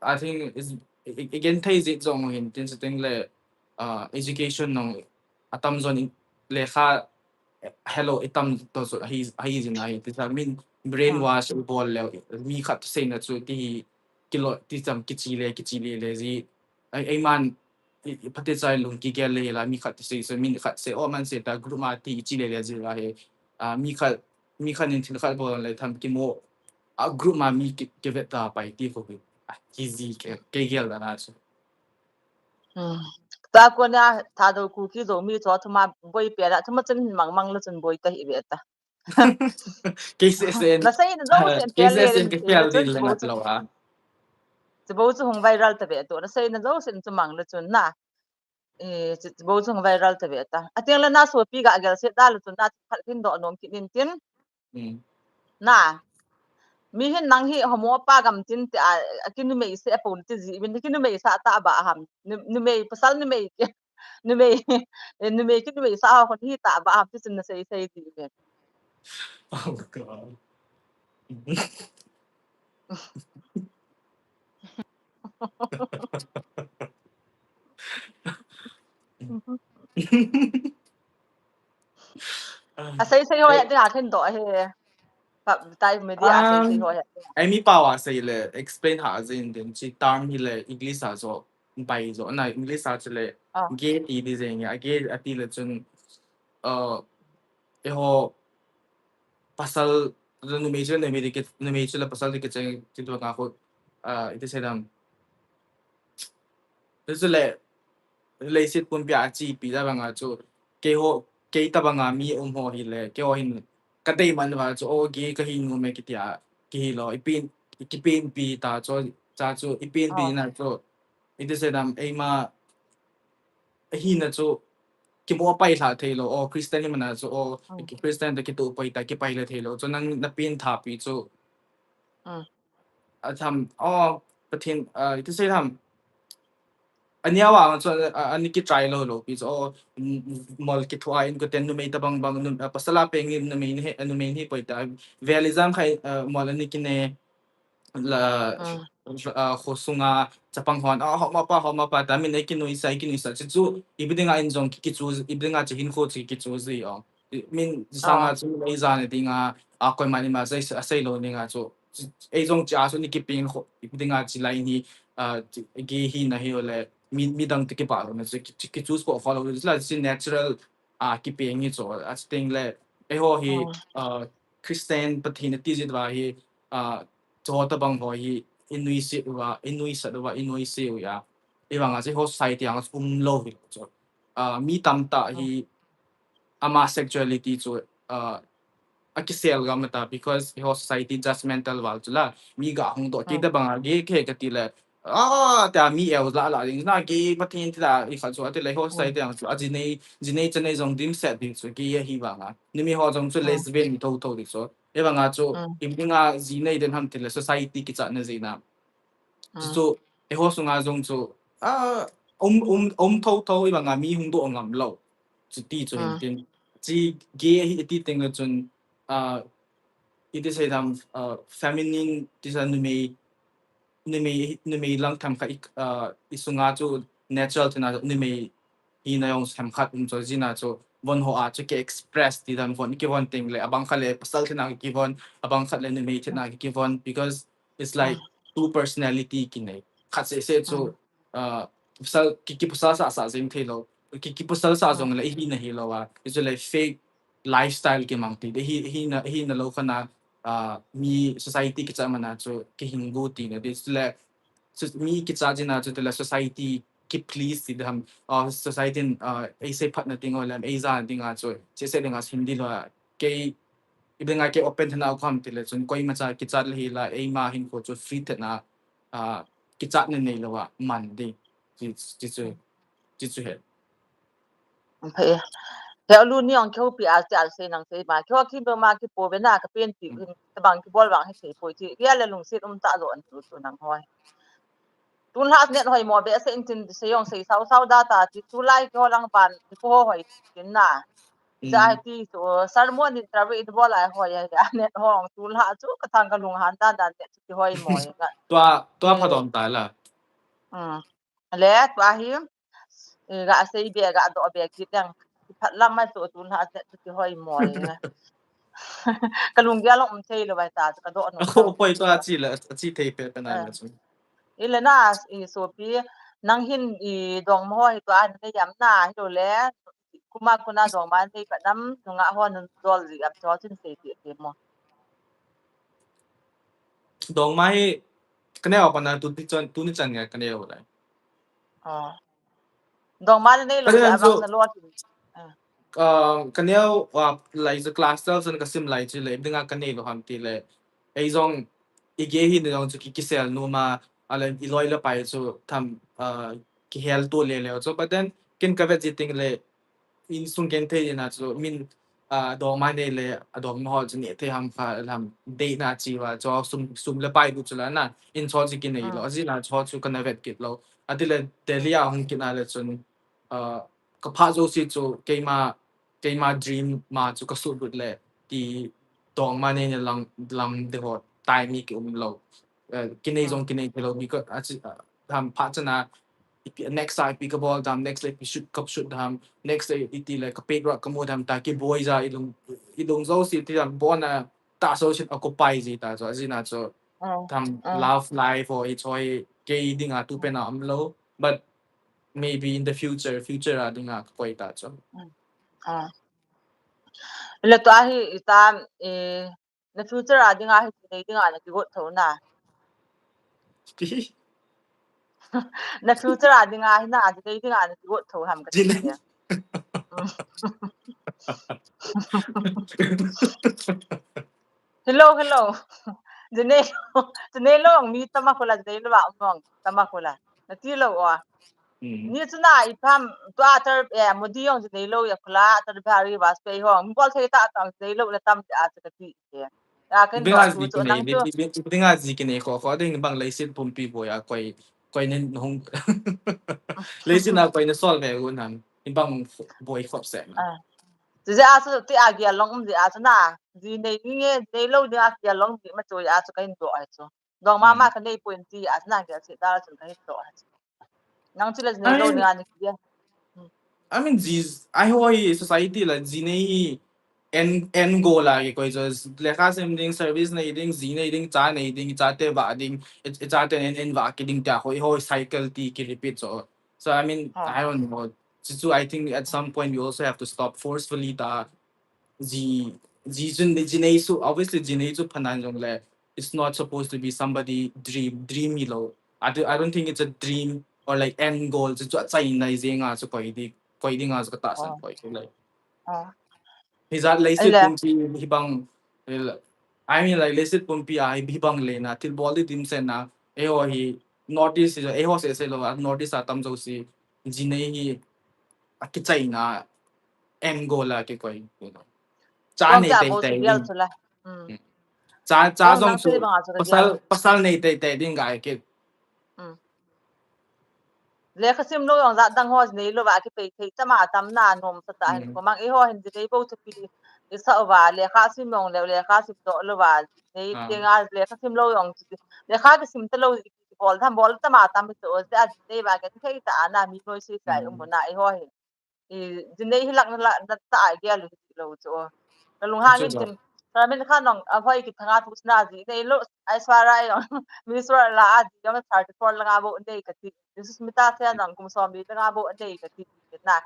I think is, i, i, i gen thei ji jong hin tin se ting le, uh, education nong atam jon in le kha hello, i tam to so hi, hi jin a hi, ti sa min brainwash, ah, i bol leu, mi khat seina chu ti hi, kilo, ti cham kichi le, kichi le le ji. Ei, ei man, i, i phate chai lung kigel le la, mi khat sei so, min khat sei, o man sei ta, group ma ti chi le le ji la he. Ah, mi khat, mi khat in thil khat bol le tham kimo, a group ma mi ki, kivet ta pai ti ko ki. Ah, ki ji ke, ke gel da na chu. Hmm. Ta ko na Thadou Kuki Zomi chu thuma boi pe la, thuma chun mang mang la chun boi ta hi ve ta. K C S N. Na sei na zo sen K C S N ke pel din le mat lo a. Chu bou chu hung viral ta ve to. Na sei na zo sen chu mang la chun na. Eh, chu, chu bou chu hung viral ta ve ta. A tiang la na sopi ga gel se da la chun na khat kin do nom kin in tin. Hmm. Na. Mi hin nang hi homo pa gam tin te a, a kinumei se a pon ti ji, min kinumei sa ta ba ham. Nu-, numei, pasal numei ke. Numei, eh, numei kinumei sa ho kon hi ta ba ham ti chun na sei sei ti ve. Oh God. A sei sei ho ya ti na khen do he. Pa, tai media a sei sei ho ya. Ai mi pao a sei le explain ha jin din chi term hi le English a jo bai jo na English a chi le gay ti di jeng ya gay a ti le chun uh, eiho pasal numei chu numei di ke numei chu le pasal di ke cheng ti tu nga ko uh, iti sei dam chu le leiset pumpi a chi pi da banga chu keiho kei ta banga mi um ho hi le keiho hin ka dei man va chu o gay ka hi nu me kitia ki hi lo i pin ki pin pi ta chu cha chu i pin pi na chu iti sei dam ei ma hi na chu ki mo pai hla thei lo o Christian hi mana chu o Christian ta ki tu pai ta ki pai le thei lo chu nang na pin tha pi chu a tham o Pathen iti sei tham ania wa chu ani ki try lo lo pi chu o mol ki thua in ko ten numei ta bang bang pasala peng in numei ni he numei ni poi ta veli jang khai mol ani ki ne la khosunga chapang hon a homa pa homa pa ta min ei ki nui sai ki nui sa chu chu ibidinga in jong ki ki chu ibidinga chi hin kho chi ki chu ji o min sanga chu ei jana dinga a koima ni ma sei a sei lo ninga chu ei jong cha chu ni ki ping kho dinga chi lai ni a gay hi na hi le mi mi dang te ki pa lo na chu ki chu ko follow la chi natural a ki ping ni chu a ting le ei ho hi a Christian Pathen ti jit va hi a cho ta bang ho hi inui si va inui sa va inui si u ya ei vanga chi ho society ang um lo hi chu a mi tam ta hi ama sexuality chu a a kisel ga mata because ho society judgmental val chu la mi ga hung do ki da banga gay ke ka ti le a ta mi el la la ding na gay Pathen ti la i kha chu a ti le ho society ang chu a ji nei ji nei cha nei jong dim set ding chu gay hi vanga ni mi ho jong chu lesbian mi tho tho ding chu e vanga chu im dinga ji nei den ham ti le society ki cha na ji na chu chu e ho sunga jong chu a um um um tho tho i vanga mi hung do ngam lo chu ti chu hin tin chi gay hi ti teng le chun a iti sei dam feminine ti sa numei numei numei lang tham kha i sunga chu natural thina numei hi na yong tham khat um chu jina chu von ho a chu ke express ti dam von ki von ting le abang kha le pasal thina ki von abang khat le numei thina ki von because it's like two personality ki nei khat se se chu uh, pasal ki ki pasal sa sa jing thei lo ki ki pasal sa jong le hi na hi lo a chu le fake lifestyle ki mang ti de hi hi na hi na lo khana uh, mi society ki cha mana chu ki hing bu ti na de le mi ki cha jina chu le society ki please ti dam uh, society uh, ei se phat na ting o le ei ja ding a chu che se ding a sim di lo ke i ding a ke open thana kham ti le chun koi ma cha ki cha le hi la ei ma hin ko chu free thana uh, ki cha ne nei lo a man di ti ti chu ti chu he Phe. He lu ni ong keu pi a chal sei nang sei ma keu ki do ma ki po be na ka pen ti in ta bang ki bol bang he sei po ti ria le lung sit um ta lo an tu tu nang hoi. Tun ha net hoi mo be se in tin se yong sei sau sau da ta ti tu lai keu lang ban ti ko hoi tin na. Za ti tu sermon in tra ve bol ai hoi ya net hong tu la chu ka thang ka lung han dan dan ti hoi mo ya. Tua tua pha dom ta la. Le tua hi ga sei be ga do be ki dang phat lam mai to tun ha se ki hoi mo ka lung ga long um thei lo bai ta ka do no ko poi to a chi le a chi thei pe pe na le chu i le na i so pi nang hin i dong mo hi to an ne yam na hi lo le kuma kuna dong ma nei ka nam nunga ho nun dol ji ap cho chin sei ti ti mo dong ma hi ka ne wa pa na tu ti chon tu ni chan ga ka ne wa lai Dongma le nei lo le abang na lo. Ka neo wa lai zu class twelve zan ka sim lai chu le dinga ka nei lo ham ti le. Ei zong i ge hi ni zong chu ki kisel nu ma a le i loi le pai chu tham ki hel tu le le chu but then kin ka vet ji ting le in sung ken thei na chu min a dong mai nei le a dong ho chu ni thei ham kha lam dei na chi wa cho sum sum le pai du chu la na in cho chi ki nei lo a ji na cho chu ka na vet kit lo a ti le Delhi a hung kit na le chun a ka pha zo si chu keima keima dream ma chu ka su lut le ti dong ma nei ne lang lam de ho tai mi ki um lo ki nei zong ki nei thei lo mi ka a chi ham pha chana next a ipi ka bol dam next le ipi shoot ka shoot dam next le iti le ka pet rock ka mu dam ta ki boi za i lung i lung zo si ti dam bon a tahsa chun occupy ji ta chu, ajeh chu, mm, tham, mm, love life ho hi chu hi kei dinga tu pen a umlou, but maybe in the future, future a dinga kakoi ta chu. Mm. Ah. Le tua hi itam, eh, na future a dinga hi jinei dinga na kigot tho na. Na future a dinga hi na jinei dinga na kigot tho ham kati. Jinei. Hello, hello. Jinei, jinei lou mi tama khola, jinei lou a um tama khola. Nati lou o. Mm. Ni chu na ipi ham, tua tar, eh, Modi jong jinei lou a khola, tar Bihari Vajpayee jong. Mi bol thei tah tah jinei lou na tam ti a chu kati. Ya, ken dinga ji kinei, nang chu. Dinga ji kinei kho kho ding bang leiset pumpi boi a koi, koi nen hung. Leiset na koi na sol ve un ham. Bang boi khop se. Ah. Chu jeh a chu ti a gel long um jeh a chu na. Jinei nge, jinei lou dinga gel long ji ma chu a chu kahin doh a chu. Dong mama, mm, kanei poi ti a chu na gel se da chu kahin doh a chu. Nang chu le jinei lou dinga ni kigel. I mean, ji, eiho hi society la jinei hi en, en goal a kikoi chu, lekha sim ding, service nei ding, ji nei ding, cha nei ding, chate vah ding, i, ichate nen, en vah kit ding tia ho, eiho cycle ti ki repeat chu. So, I mean, I don't know. Chu chu, I think at some point we also have to stop forcefully ta. Ji, ji chun, jinei chu, obviously, jinei chu phanan jongle, it's not supposed to be somebody dream, dream hilou. I do, I don't think it's a dream or, like, end goal. Chu chu achaina jeng a chu koi di, koi ding a chu katahsan koi chu lai. Hijat leiset pumpi hibang, I mean, like, leiset pumpi a hi, hibang lena, thil bol di dimset na, eiho hi, North East hi, eiho seh seh lou, North East a tam jouse, jinei hi, akichaina, end goal a kikoi, you know. Cha nei tei tei ding. Mm. Cha, cha jong chu, pasal, pasal nei tei tei ding gai kit. Mm. Lekha sim lou jong jat dang ho nei lou va kipei thei tama tam na nom sa ta hin ko mang eiho hin jinei bou thupi. Isa uva lekha sim jong leu lekha sim doh lou va nei tenga lekha sim lou jong lekha kisim ta lou bol tham bol tama tam to o se a jinei va ke thei ta ana mi noi si sai um na eiho hin. I, jinei hilak na la, na ta a gel lou chu. Na lunghang in tin, Ramin Khan nong, a hoi ki thanga thu sna jinei lou, Aishwarya jong, Miss World la a ji jong thirty-four langa bou nei kati. Susmita Sen jong kum som li langa bou nei kati. Na.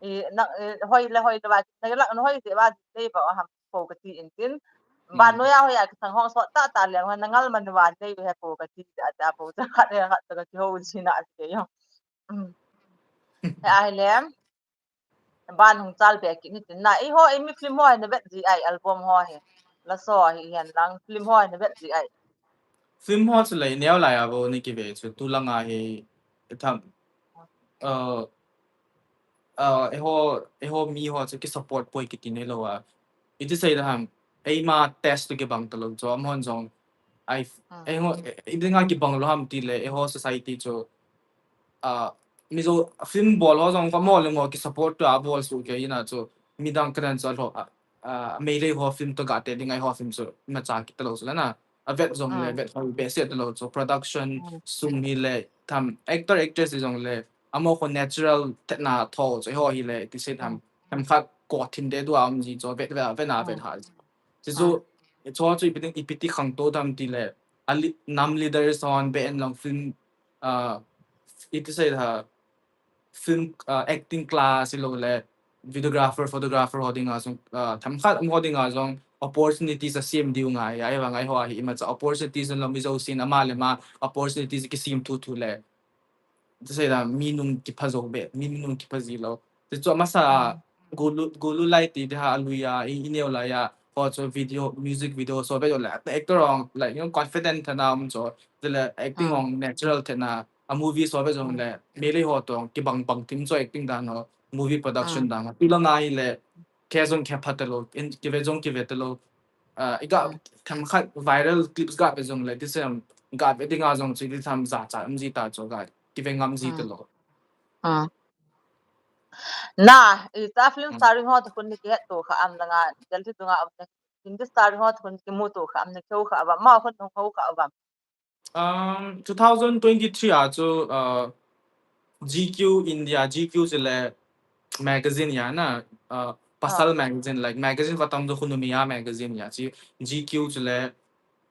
I, na, i, hoi le hoi le ba, na lak na hoi se ba jinei ba ham po kati in tin. Ban noi a hoi a ki thang hong sot ta ta le, na ngal man ba nei he po kati, a ta po ta khat he khat ta ki ho jina a ke jong. Mm. He a hi le. Ban hung chal be kit ni tin na. Eiho, eimi film ho hi na vet ji ai, album ho hi. La so hi hen lang film ho hi na vet ji ai. Film ho chu lai neo lai a bou ni kive chu tu langa hi tham. Uh, uh, eiho, eiho mi ho chu ki support poi kiti nei lou a. Iti sei da ham, eima test tu kibang ta lou chu, amahon jong, ai, eiho, i dinga kibang lou ham ti le, eiho society chu, ah, Mizo film bol ho jong ko mo le mo ki support tu a bol su ke ina chu, midang kanan chu lou, ah, ah, Meitei ho film to ga te ding eiho film chu, ima cha kit ta lou su la na. A vet jong le, vet ho behseh ta lou chu, production, sum hi le, tham, actor, actress hi jong le, amo ko natural thetna tho chu, eiho hi le, ti sei tham, tham khat ko thim de dua um ji chu, vet, vet, vet na, vet ha. Chu chu, chu chu ipi ti, ipi ti khangtou tam ti le, a li-, nam leaders hon be en long film, ah, iti sei tha, film, ah, acting class hilou le, videographer, photographer ho dinga jong, ah, tham khat um ho dinga jong opportunities a sem diu ngai, ai vang eiho a hi ima cha opportunities lou mi jousen ama le ama opportunities kisem thu thu le. Ti sei la, mi nung kipha jou be, mi nung kipha ji lou. Ti chu amasa, gulu, gulu lai ti, ti ha, a lui a, i, i neo lai a, ho chu video, music video, so ve jo le, actor hong, like, you know, confident thana um chu, ti le, acting hong natural thana, a movie so ve jong le, Meitei ho tong, kibang bang tim chu acting dan ho, movie production dan ho. Tu langa hi le, khe jong khe pha ta lou, in, kive jong kive ta lou. Ah, i ga, tham khat viral clips ga ve jong le, ti sem, ga ve dinga jong chu, ti tham ja cha, um ji ta chu ga, kive ngam ji ta lou. Ah. Na, i ta film starring ho to khun ni kihet to kha am langa, Delhi to nga am ne. Hindi starring ho to khun kimu to kha am ne, keu kha va, ma khun hung ho kha va. Um, two thousand twenty-three a chu, uh, G Q India, G Q chu le magazine ya na, uh, pasal magazine, like, magazine khat tam chu khu numei a magazine ahi, chu G Q chu le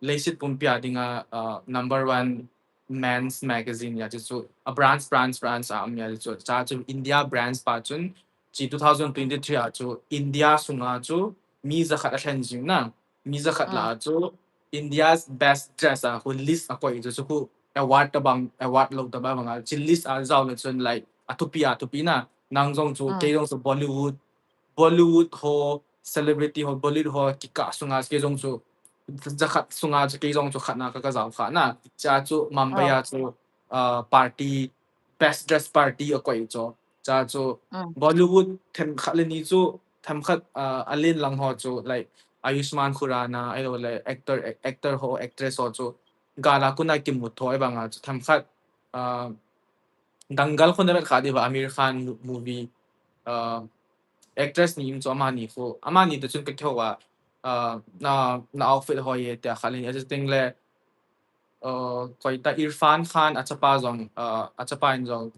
leiset pumpi a dinga, uh, number one men's magazine ahi, chu chu a brands, brands, brands a um ahi, chu chu India brands pa chun chu two thousand twenty-three a chu India sunga chu mi jakhat a lhen jing na, mi jakhat lah a chu India's best dress a khu list a koi chu, chu khu award tabang, award lou tabang a chu list a jao le chun, like, a thupi a thupi na, nang jong chu, kei jong chu Bollywood, Bollywood ho, celebrity ho, Bollywood ho kikah sunga kei jong chu jakhat sunga chu kei jong chu khatna ka, ka jao kha na. Chu chu Mumbai a chu, uh, party, best dress party a koi chu. Chu chu Bollywood themkhat le ni chu, themkhat, uh, a len lang ho chu, like, Ayushmann Khurrana, ahilou le actor, actor ho, actress ho chu gala kona kimu tho e banga chu themkhat, uh, Dangal khu na vet kha diu va, Aamir Khan mo-, movie, uh, actress ni um chu amani khu, amani te chun ka kihou a, uh, na, na outfit ho ye te a kha le ni, a chu ting le, uh, koi ta Irrfan Khan a chapa jong, uh, a chapa in jong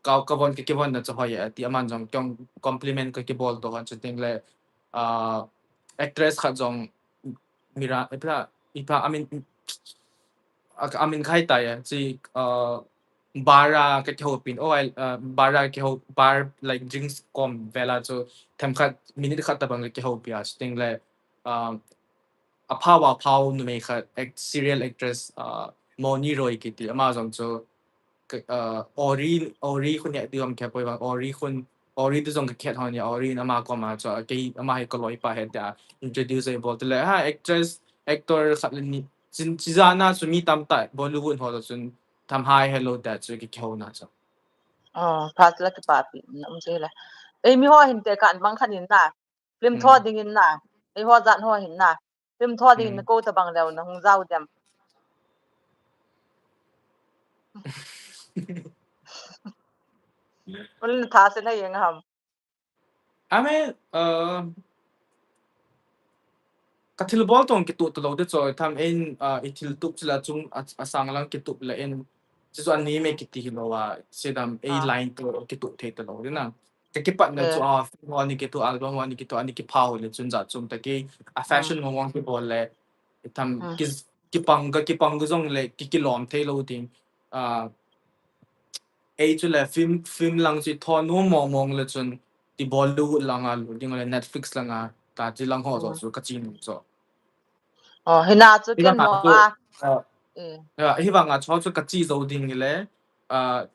ka, ka von, ka kivon na chu ho ye ti aman jong kong compliment ka kibol to a chu ting le, uh, actress khat jong Mira, ipa, ipa, I mean, a, a min khai ta ya, chi, uh, bar a ka kihou pin, oh, I, uh, bar a kihou, bar, like, drinks kom vela chu themkhat minute khat tabang ka kihou pi a, chu ting le, uh, a phao a phao numei khat, act-, serial actress, uh, Moni Roy kiti, ama jong chu, ka, uh, Ori, Ori khun ya diu am khe poi bang, Ori khun, Ori tu jong ka khet hon ya, Ori in ama koma chu, kei ama hi ka loipa he tia introduce ei bol tu le, ha, actress, actor khat le ni, chin, chi ja na chu mi tam ta, Bollywood ho chun tham hai hello ta chu ki kihou na chu. Oh, pha la kipa pi, na um che la. Ei mi ho hin te kan bang khan in na. Film tho ding in na. Ei ho jan ho hin na. Film tho ding in ko tabang leo na hung jao dem. Ul na tha se na yeng ham. Ame, uh, ka thil bol tong kitu tu lo de choi tham in, uh, i thil tup chila chung a, a sang lang kitup le in. Chi chu ani me kiti hi lo a, sidam ei line to kitu thei tu lo de na. Ka kipat na chu, ah, film ho ni kitu, album ho ni kitu, ani kiphao le chun ja chum ta ki, a fashion mo mong kibol le, i tham ki, kipang ka, kipang ka jong le, ki, kilom thei lo ding. Ah, ei chu le film, film lang chu tho nu mong mong le chun, ti Bollywood lang a lu ding le Netflix lang a, ta ti lang ho jo chu ka chin chu. Oh, hina chu ken mo a. Ya, hi vang a chu chu ka chi zo ding le, ah,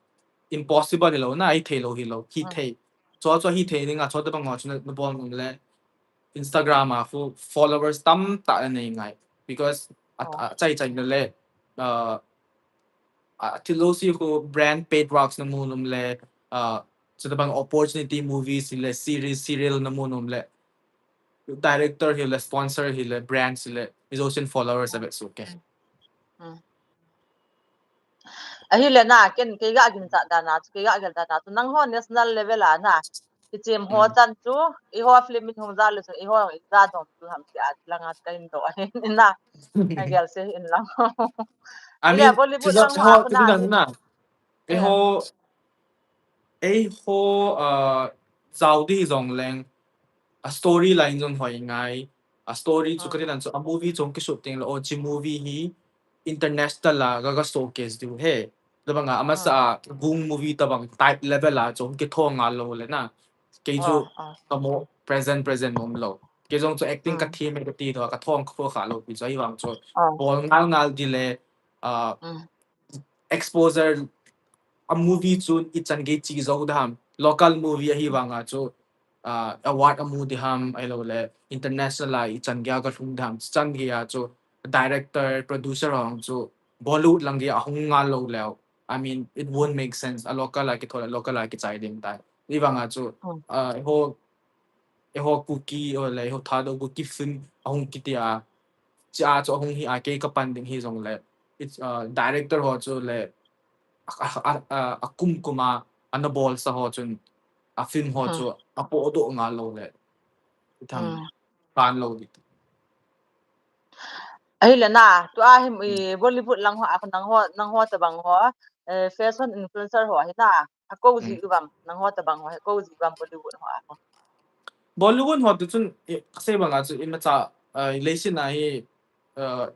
impossible hi lo na, hi thei lo hi lo, hi thei. Chu chu hi thei ding a chu tabang ho chu na bol mong le Instagram a khu followers tam ta na nei ngai. Because a, a chai chai na le, uh, a thil lo si khu brand paid works na mu nom le, uh, chu tabang opportunity movies le series, serial na mu nom le. Director hi le, sponsor hi le, brands hi le, mi jo sin followers a vet su ke. Ahi le na, ken kei ga gin cha da na, kei ga gel da na, chu nang ho national level a na. Kichem ho chan chu, i ho film in hung ja le chu, i ho i ja dom chu ham ti a, lang a ka in do a hin na. Ka gel se in lang. I mean, Bollywood lang ho na. Ei ho, ei ho, uh, jao di hi jong leng, a storyline jong hoi ngai, a story chu ka ti nan chu, a movie chung ki shoot ting le, o chi movie hi international a ga, ga showcase diu he. Tabang a, amasa a gung movie tabang type level a chung ki thong a lo le na. Kei chu ka mo present, present mom lo. Kei jong chu acting ka thi me ka ti do, ka thong kho kha lo pi chu hi vang chu. Bol ngal ngal di le, uh, exposure a movie chun i chan gei chi zo da ham. Local movie ahi vang a chu, uh, award a mu di ham, ai lo le international a i chan gei a ka lhung da ham. Chan gei a chu director, producer hong chu Bollywood lang gei a hung ngal lo leo. I mean, it won't make sense. A local a ki thol, a local a ki chai ding tai. Hi vang a chu, uh, ho eiho Kuki, o le, eiho Thadou Kuki film ahung kiti a, chi a chu ahung hi a kei ka pan ding hi jong le, it's, uh, director ho chu le, a, a, a, a, a kum kum a, ana bol sa ho chun, a film ho chu, a po do nga lo le, i tham pan lo di. Ahi le na, tu a him i Bollywood lang ho, a nang ho, nang ho tabang ho, eh, fashion influencer ho, hi na, a ko ji u bam, nang ho tabang ho, a ko ji u bam Bollywood ho, a ko. Bollywood ho tu chun, i, kasei banga chu imacha, ah, leiset a hi, ah,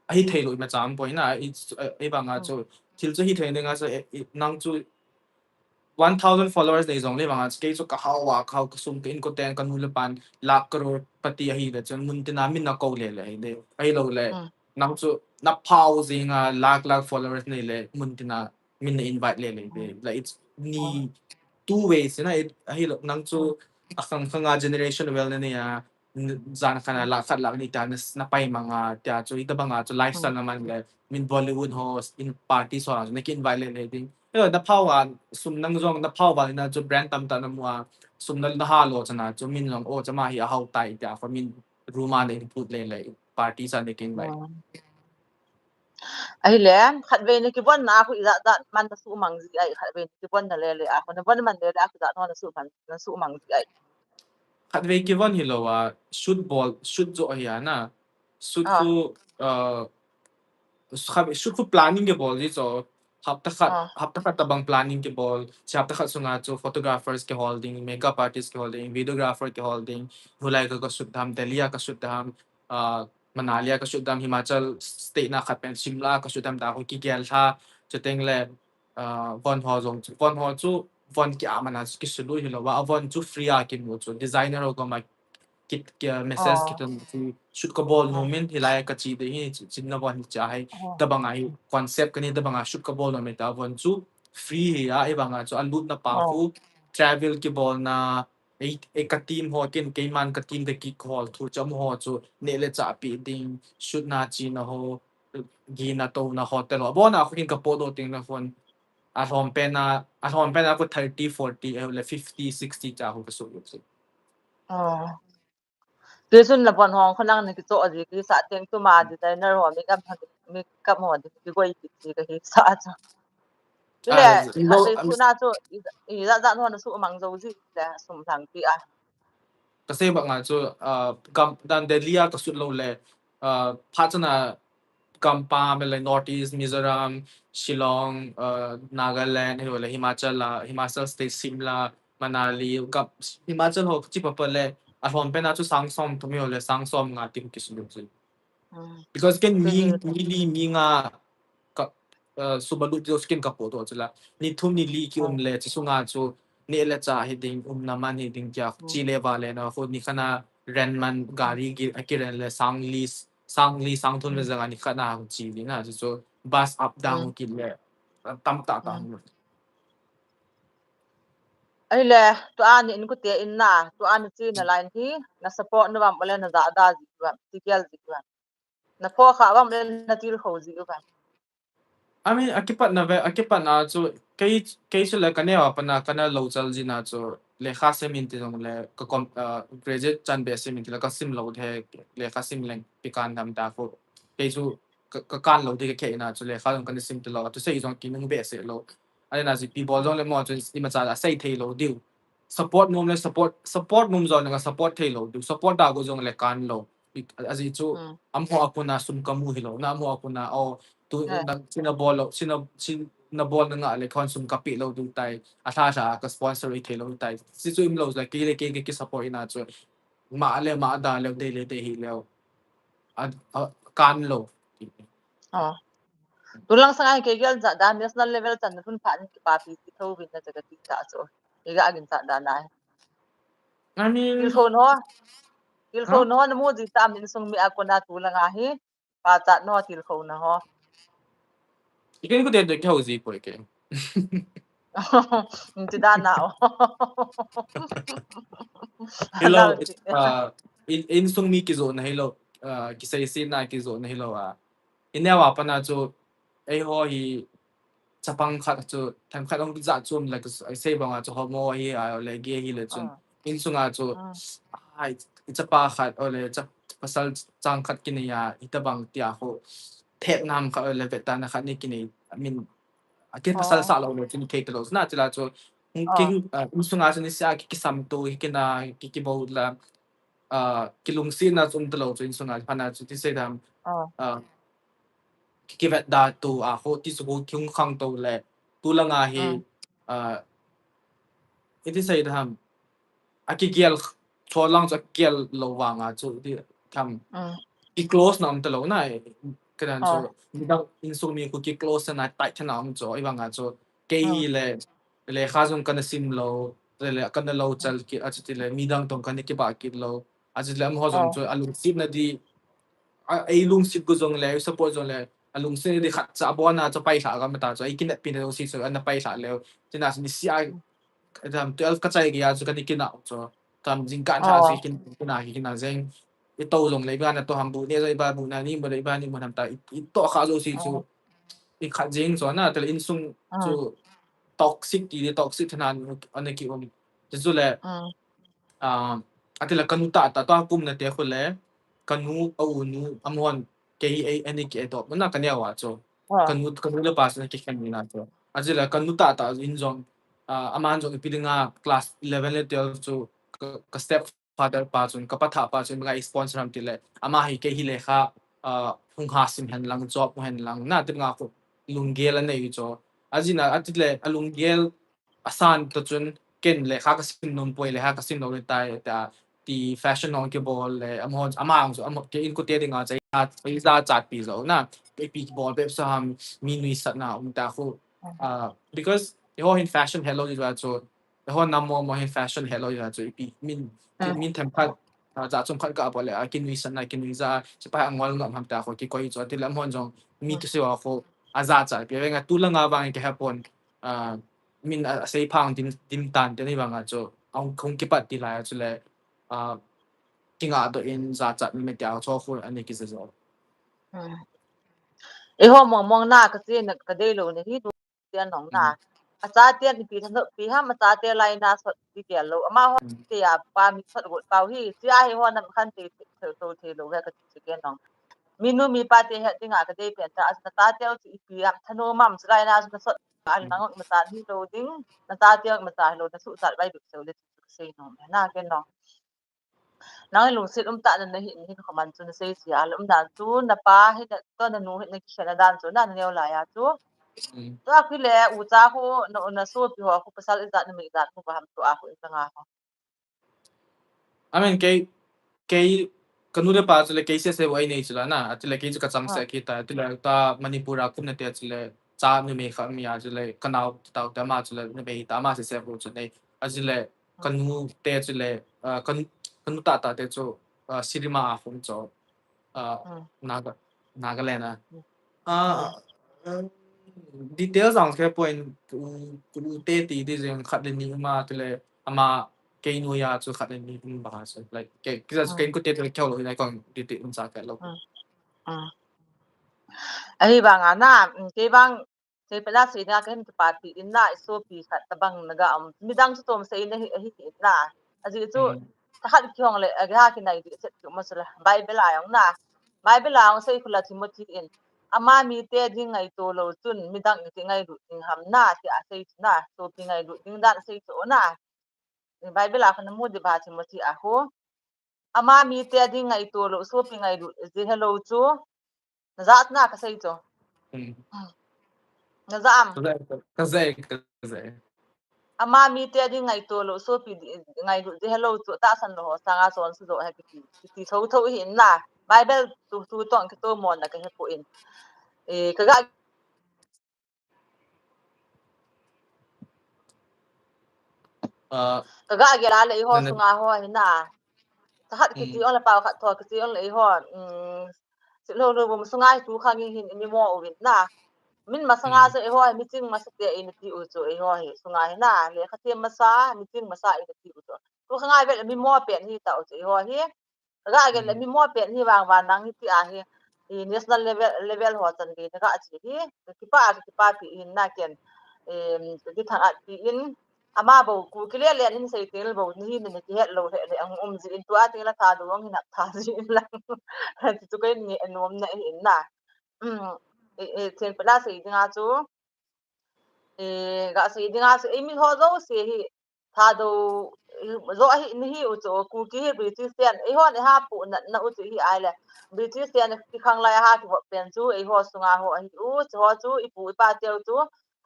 ahi thei lou imacha um poi na, i, ah, i banga chu, thil chu hi thei dinga chu, eh, i, nang chu one thousand followers nei jong le banga chu, kei chu ka hao a, ka hao ka sum ka in ko ten ka nu le pan lakh crore pati ahi le chun mun tina min na ko le le ahi de, ahi lou le, nang chu na phao jing a lakh lakh followers nei le mun tina min na invite le le de, like it's ni two ways na, it, ahi lou nang chu a khang khang a generation well na nei a, n-, jan khat a lakh khat lakh ni ta na, na pai mang a, tia chu, ita banga chu lifestyle na man le, min Bollywood ho, in party so, na ki invite le le ding. Elo, na phao a, sum nang jong, na phao a, na chu brand tam ta na mu a, sum na, na ha lo chana chu, min jong, o, chama hi a hao tai, tia, for min room a na in put le le, party sa na ki invite. Ahile, khatvei na kivon na khu ijat jat man na sumang ji ai, khatvei na kivon na le le a khu na von man le le a khu jat no na sumang, na sumang ji ai. Khatvei kivon hi lou a, shoot bol, shoot jo hi a na. Shoot khu, uh, khat, shoot khu planning kibol ji chu, hapta khat, hapta khat tabang planning kibol, chi hapta khat sunga chu photographers kihol ding, makeup artist kihol ding, videographer kihol ding, hulai ka, ka shoot dam, Delhi a ka shoot dam, uh, Manali a ka shoot dam, Himachal state na khat pen Shimla a ka shoot dam ta khu kigel tha, chuteng le, ah, von ho jong chu, von ho chu, von ki a mana chu kisu lui hi lou a, a von chu free a kimu chu, designer ho koma ki, ki, ah, message ki tun chu, shoot ka bol nom in, hilai ka chi de hi, chi, chin na von hi cha hai, tabang a hi, concept ka ni tabang a shoot ka bol nom in ta von chu, free hi a, i bang a chu, a lut na pa khu, travel kibol na, ei, ei ka team ho kin, keiman ka team te kihol thu chom ho chu, ne le cha pi ding, shoot na chi na ho, gina to na hotel ho. Abon a khu kin ka po do ting na phone. A lhom pen a, a lhom pen a khu thirty, forty, eh, le fifty, sixty cha khu ka su lu si. Ah. Kisun la pon hong khonang ni kicho a ji kisa teng tu ma designer ho makeup ho, makeup ho di kigoi ki chi ka hi sa cha. Ile, ah, no, kha te am- khu na chu, i, i za za no na su mang jo ji le sum thang ti a. Ka sei banga chu, ah, gam, dan Delhi a ka shoot lou le, ah, phat chana gam pam le North East, Mizoram, Shillong, ah, Nagaland, ahilouleh Himachal a, Himachal State, Shimla, Manali, gam, Himachal ho chi papa le, a lhom pen a chu sang som thum ahilouleh sang som nga ti ki shoot lou chu. Because ken mi, mi li mi nga ka, uh, subalut jo skin ka po to chula. Ni thum ni li ki um le, chi sunga chu, ne le cha hi ding, um na man hi ding kya, chi le va le na, khu ni khana ren man, gari ki, a ki ren le, sang li, sang li, sang thum le zanga ni khana hung chi li na, chu chu bus up down ki le, uh, tam ta ta hung. Ahile, tu ani in kute in na, tu ani chi na line hi, na support na vam, ole na za da ji vam, ti kial ji vam. Na pho kha bang le na til kho ji u ka. I mean, a kipat na ve, a kipat na chu, kei, kei chu le ka neo a pat na, ka na lo chal ji na chu, lekha sim in ti jong le, ka kom, ah, graduate chan be sim in ti le, ka sim lo the, lekha sim leng pi kan dam ta khu. Kei chu, ka, ka kan lo ti ka khe na chu, lekha jong ka na sim ti lo, tu sei jong ki nung be se lo. Ani na ji pi bol jong le mo chu, i ma cha a sei thei lo diu. Support nom le support, support nom jong le nga support thei lo diu. Support da go jong le kan lo. Ajeh chu, amaho a kona sum kamu hi lou, na amaho a kona, o, tu, na, sina bol lou, sina, sina bol na nga le khon sum kape lou diu tai, a lha lha ka sponsor i thei lou tai. Si chu im lou, kei le kei, kei ki support ina chu, ma le ma da le, de le de hi lou. A, a, kan lou. Tu lang sanga kei gel ja da national level chan na thun pha ni kipapi ti tho vin na cha ka ti ta chu. Kei ga agin cha da na. I mean, tilkhou na ho. Tilkhou na ho na mu ji tam insung mi a kona tu langa hi. Pachat na ho tilkhou na ho. I ken kute tu kihou ji poi ke. Ti da na o. Hello, uh, in, insung mi kijo na hello. Uh, kisei si na kijo na hello a. I neo a pat na chu, eiho hi chapang khat chu, themkhat hung ja chu, like, i sei banga chu homo hi, a, le gay hi le chun. Insung a chu, ai, i chapa khat, o le, cha, pasal chang khat kinei a, i tabang tia ho, thep nam khat, o le, vet ta na khat ni kinei, I mean, a kin pasal sa lo le, chun thei ta lo, na ti la chu, kin, ah, insung a chu ni sia ki, kisam tu, hi kina, ki, ki bo la, ah, kilungsetna chu um talou chu insung a, phat na chu ti sei dam, ah, ki, kivet da tu a ho ti chu ho kihung khang to le, tu langa hi, ah, i ti sei dam, a kigel, Cholang chu akel lou vanga chu ti tham. Ki close na um talou na, eh, kana chu, midang insung mi khu ki close na tight na um chu, i vanga chu, kei hi le, lekha jong kana sim lou, le, le kana lou chal kit, achuti le midang tong kana kibah kit lou, achuti le amaho jong chu alungset na di, a, ei lungset gu jong le, ei support jong le, alungset na di khat cha abon a chu pailha ga mata chu, ei kineppi na jong si chu, ana pailha leu, tina chu ni sia, tam twelve ka chai gei a chu kana kinah chu, tam jingkah tha si kin, kina, kina jeng, i to jong le, i ba na to ham bu ne, i ba bu na ni mo le, i ba ni mo ham ta, i, i to kha jo si chu, i khat jing chu na, tele insung chu toxic ti, toxic thana ana ki um. Chu le, ah, atile kanu tah tah, to kum na te khu le, kanu, a u nu, amon, kei ei, ani ki adopt na ka neo a chu. Kanu, kanu le pa chu na kikhen ni na chu. Achule kanu tah tah in jong, ah, aman jong ipi dinga class eleven le twelve chu ka, ka stepfather pa chun, ka patha pa chun, nga sponsor ham tile, ama hi kei hi lekha, ah, hung ha sim hen lang, job hen lang, na ti nga khu lunggel anei chu. Ajina, atile, alunggel asan to chun, ken lekha ka sim nom poi, lekha ka sim lou le tai, ta, ti fashion hong kibol le, amahon, amahon chu, amahon, kei inkote dinga, chai, chai jachat pi jou na, ipi kibol bep sa ham, mi nuisat na um ta khu, ah, because eiho hin fashion helou jeh a chu, eiho nam mo mo hin fashion helou jeh a chu, ipi, min, min themkhat, ah, jachom khat ka bol le, a kinuisat na, kinuija, sepai angol ngam ham ta khu, kikoi chu, atile amahon jong, mi tu siwa khu, ajachat pi, venga tu langa vang ke hapon, ah, min a, asei phang dim, dim tan te ni vanga chu, ahung, hung kipat ti lai a chu le, ah, kinga doh in jachat mi me tia chu khu ani kija jo. Eiho mong mong na ka che na ka dei lou na hi tu tian nong na. Acha tian pi than pi ham acha te lai na sot ti tia lou. Amaho te a pa mi sot got pau hi. Tia hi ho nam khan te te to te lou he ka ti ke nong. Mi nu mi pa te he dinga ka dei pen ta as na ta te u ti pi ham thano mam chu lai na chu na sot Ka al nang masa hi lo ding, na ta tiang masa hi lo, na su sat vai bik seo le chu ka sei nom na ken no. Nang lungsit um ta na na hi, hi ka man chu na sei sia, al um dan chu na pa hi na, to na nu hi na ki khena dan chu na, na neo la ya chu. Mm. To a khi le u cha khu, na, na su pi ho khu pasal i zat na mi zat khu ba ham to a khu i tanga khu. I mean, kei, kei, ka nu le pa chu le kei sese u ai nei chu la na, ati le kei chu ka chang se ki ta, ati le ta Manipur a kum na te chu le cha numei kha mi a chu le ka nau ta ta ma chu le numei ta ma sese u chu nei, ati le ka nu te chu le, ah, ka nu, ka nu ta ta te chu, ah, cinema a hung chu, ah, Naga, Nagaland a. Ah, ah, details ang khe point, u, u te ti di jeng khat le ni ma tu le ama kei nu ya chu khat le ni um ba so, like, ke, kisa chu kei ku te tu le kyo lo, like, kong detail um sa ke lo. Ahi bang a na, mm, kei bang, kei pela si na ken tu pa ti in na, i so pi khat ta bang na ga, um, midang chu tom sei na hi, hi, hi na. Aji chu, ta khat ki hong le, a ga ki nai di set chu ma chu la, Bible a yong na. Bible a hong sei khu la Timothy in, ama mi te ding ngaito lo chun, midang i ti ngailut ding ham na, ti a sei chu na, so pi ngailut ding dan sei chu na. Bible a khu na mu di ba Timothy a khu. Ama mi te ding ngaito lo, so pi ngailut, ji hello chu. Na ja na ka sei chu. Na ja am. Ka sei, ka sei. Ama mi te ding ngaito lo, so pi di, ngailut di hello chu, ta san lo ho, sanga son su zo he kiti, kiti tho tho hi na. Bible tu, tu tong ki to mon na ka he po in. E, ka ga, ah, ka ga ge la le i ho sunga ho hi na. Sahat kiti on le pau khat tho kiti on le i ho. Mm, si lo lo bum sunga hi tu khang hi hin i mi mo u vin na. Min masanga se i ho, mi ching masa te i na ti u chu i ho hi sunga hi na. Le kha te masa, mi ching masa i na ti u chu. Tu khang ai ve mi mo pen hi ta u chu i ho hi. Ka ga gen le mi mo pen hi vang vang nang hi ti a hi, i national level, level ho chan gei na ga chi hi, ka kipa a, ka kipa pi in na ken, em, ka kithang at pi in, ama bo ku ki le le in sei tel bo ni hi ni ki het lo he le ang um ji in tua ti la tha do ang hi na tha ji in la. Ti tu ken ni anom na hi in na. Um, e, e, chen pela sei dinga chu. E, ga sei dinga chu, e mi ho jo se hi, Thadou, zo hi, ni hi u chu, Kuki hi British ten, eiho ni ha pu na, na u chu hi ai le. British ten ki khang lai ha ki vop pen chu, eiho sunga ho hi u, chu ho chu, i pu, i pa teu chu,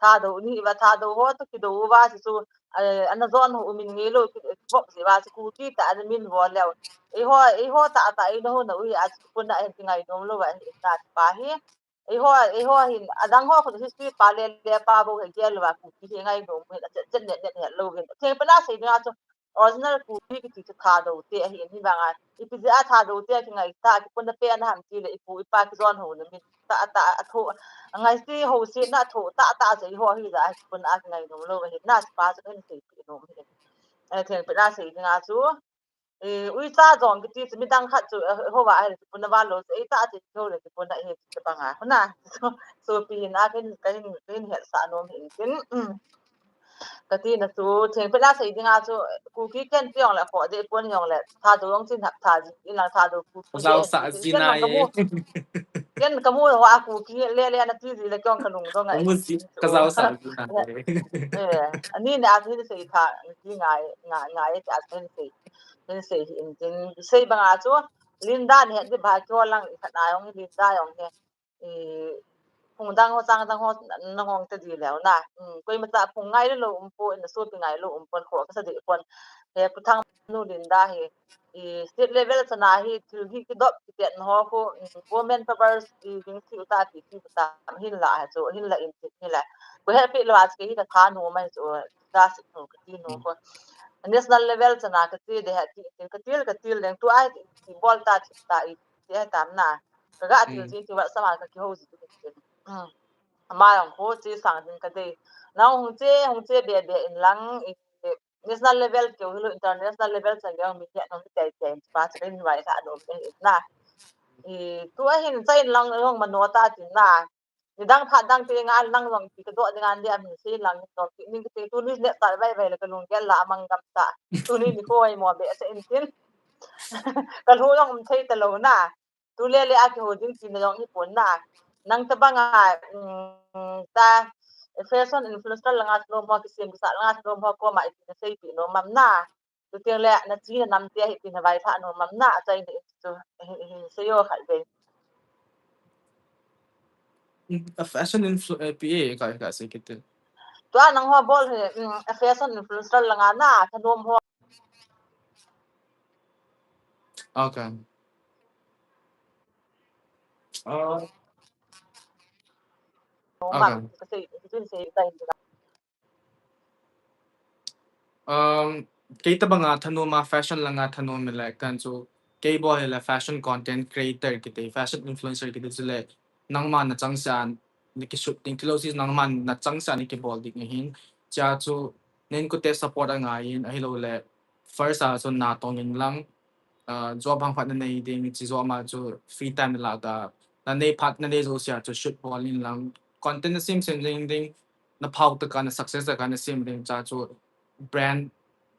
Thadou ni va, Thadou ho toh kidou uva chu, eh, ana jon ho umin ngeilou, kibop jeh uva chu Kuki tah ana min vo leu. Eiho, eiho tah tah eina hou na u hi a chu kipuna hin kingai nom lou va hin na pa hi. Eiho, eiho hin, adang ho khu history pa le le pa bou hi gel lou va Kuki hi ngai nom hin, achet chet net net het lou hin. Thengpet a sei dinga chu original Kuki kiti chu Thadou te ahi in, hivanga ipi jeh a Thadou te kingai tah, kipuna pen ham tile ipu ipa kijon ho na min tah tah a tho, angai si ho si na tho tah tah jeh ho hi jeh a kipuna kingai nom lou ahi na, pa chu hin sei pi nom hi. Eh, thengpet a sei dinga chu, eh, uicha jong kiti chu midang khat chu, eh, ho va ahi, kipuna val lou chu, ei tah chu ho le kipuna hi chu banga khu na. So, sopi hin a kin, kahin, kahin hetsah nom hin tin, um. Kati na chu, thengpet a sei dinga chu, Kuki ken ti jong le, kho de pon jong le, Thadou jong chin hap tha ji, in lang Thadou Kuki. Kajao sa ji na ye. Ken kamu ho a Kuki le le na ti ji le kong kalung dong ai. Kamu ji, kajao sa ji na ye. Eh, ani ne a tin sei tha, ti ngai, ngai, ngai, a tin sei. Tin sei hin tin, sei banga chu, Linda ni het di ba kyo lang i khat na jong Linda jong he. I, phung dang ho, chang dang ho, na ngong te di leu na. Um, koima cha phung ngai lou um pon, na sopi ngai lou um pon, kho kasa di pon. He Pu Thangnu Linda hi, i, state level chana hi, thil hi kidop, kitiat na ho khu, um, women powers, i, ding thi uta, ti thi uta, hin la ha chu, hin la in thi, hin la. Ko he pi lou a chu, hi ka tha nu mai chu, da si nu, kati nu khu. National level chana kati de ha, ti, ti, kati, kati leng tu ai, ti, ti bol ta, ti ta, i, ti ai tam na. Kaga thil jin ti wat sama ka kihou ji tu tin. Um. Ama jong khu che sang jin kadei. Nang hung che, hung che be be in lang, i, national level keu hilou international level chan keu mi keu nong tei tei pa chin vai tha nom in na. I, tu ahin cha in lang jong mano ta tin na. Nidang phat dang te nga lang jong ti ka do ding an dia min se lang jong ti ning te tuni ne ta vai vai le ka lung gel la amang gam ta. Tuni ni ko ai mo be se in tin. Ka lhu jong um thei ta lou na. Tu le le a kiho ding tina jong hi pon na. Nang tabanga, um, ta fashion influencer langa thanom ho, kisem kisa langa thanom ho koma ipi na seipi nom am na. Chuteng le na chi na nam te hi ipi na vai tha nom am na, achaina chu hi, hi, hi, sei o khat ve. A fashion influ-, eh, P A ka, ka sei kit te. Tua nang ho bol hi, um, a fashion influencer langa na thanom ho. Okay. Uh, okay. Um, kei tabanga thanom a fashion langa thanom le kan chu kei bol hi le fashion content creator kiti, fashion influencer kiti chu le nangma na changsa na kishoot ding thilou si nangma na changsa na kibol ding ahin. Cha chu nen kute support angai in ahilou le first a chu na tong in lang, ah, job hang phat na nei ding, chi job ma chu free time la ta, na nei phat na nei jouse a chu shoot bol in lang, content na sem sem ding ding, na phau taka na success taka na sem ding cha chu brand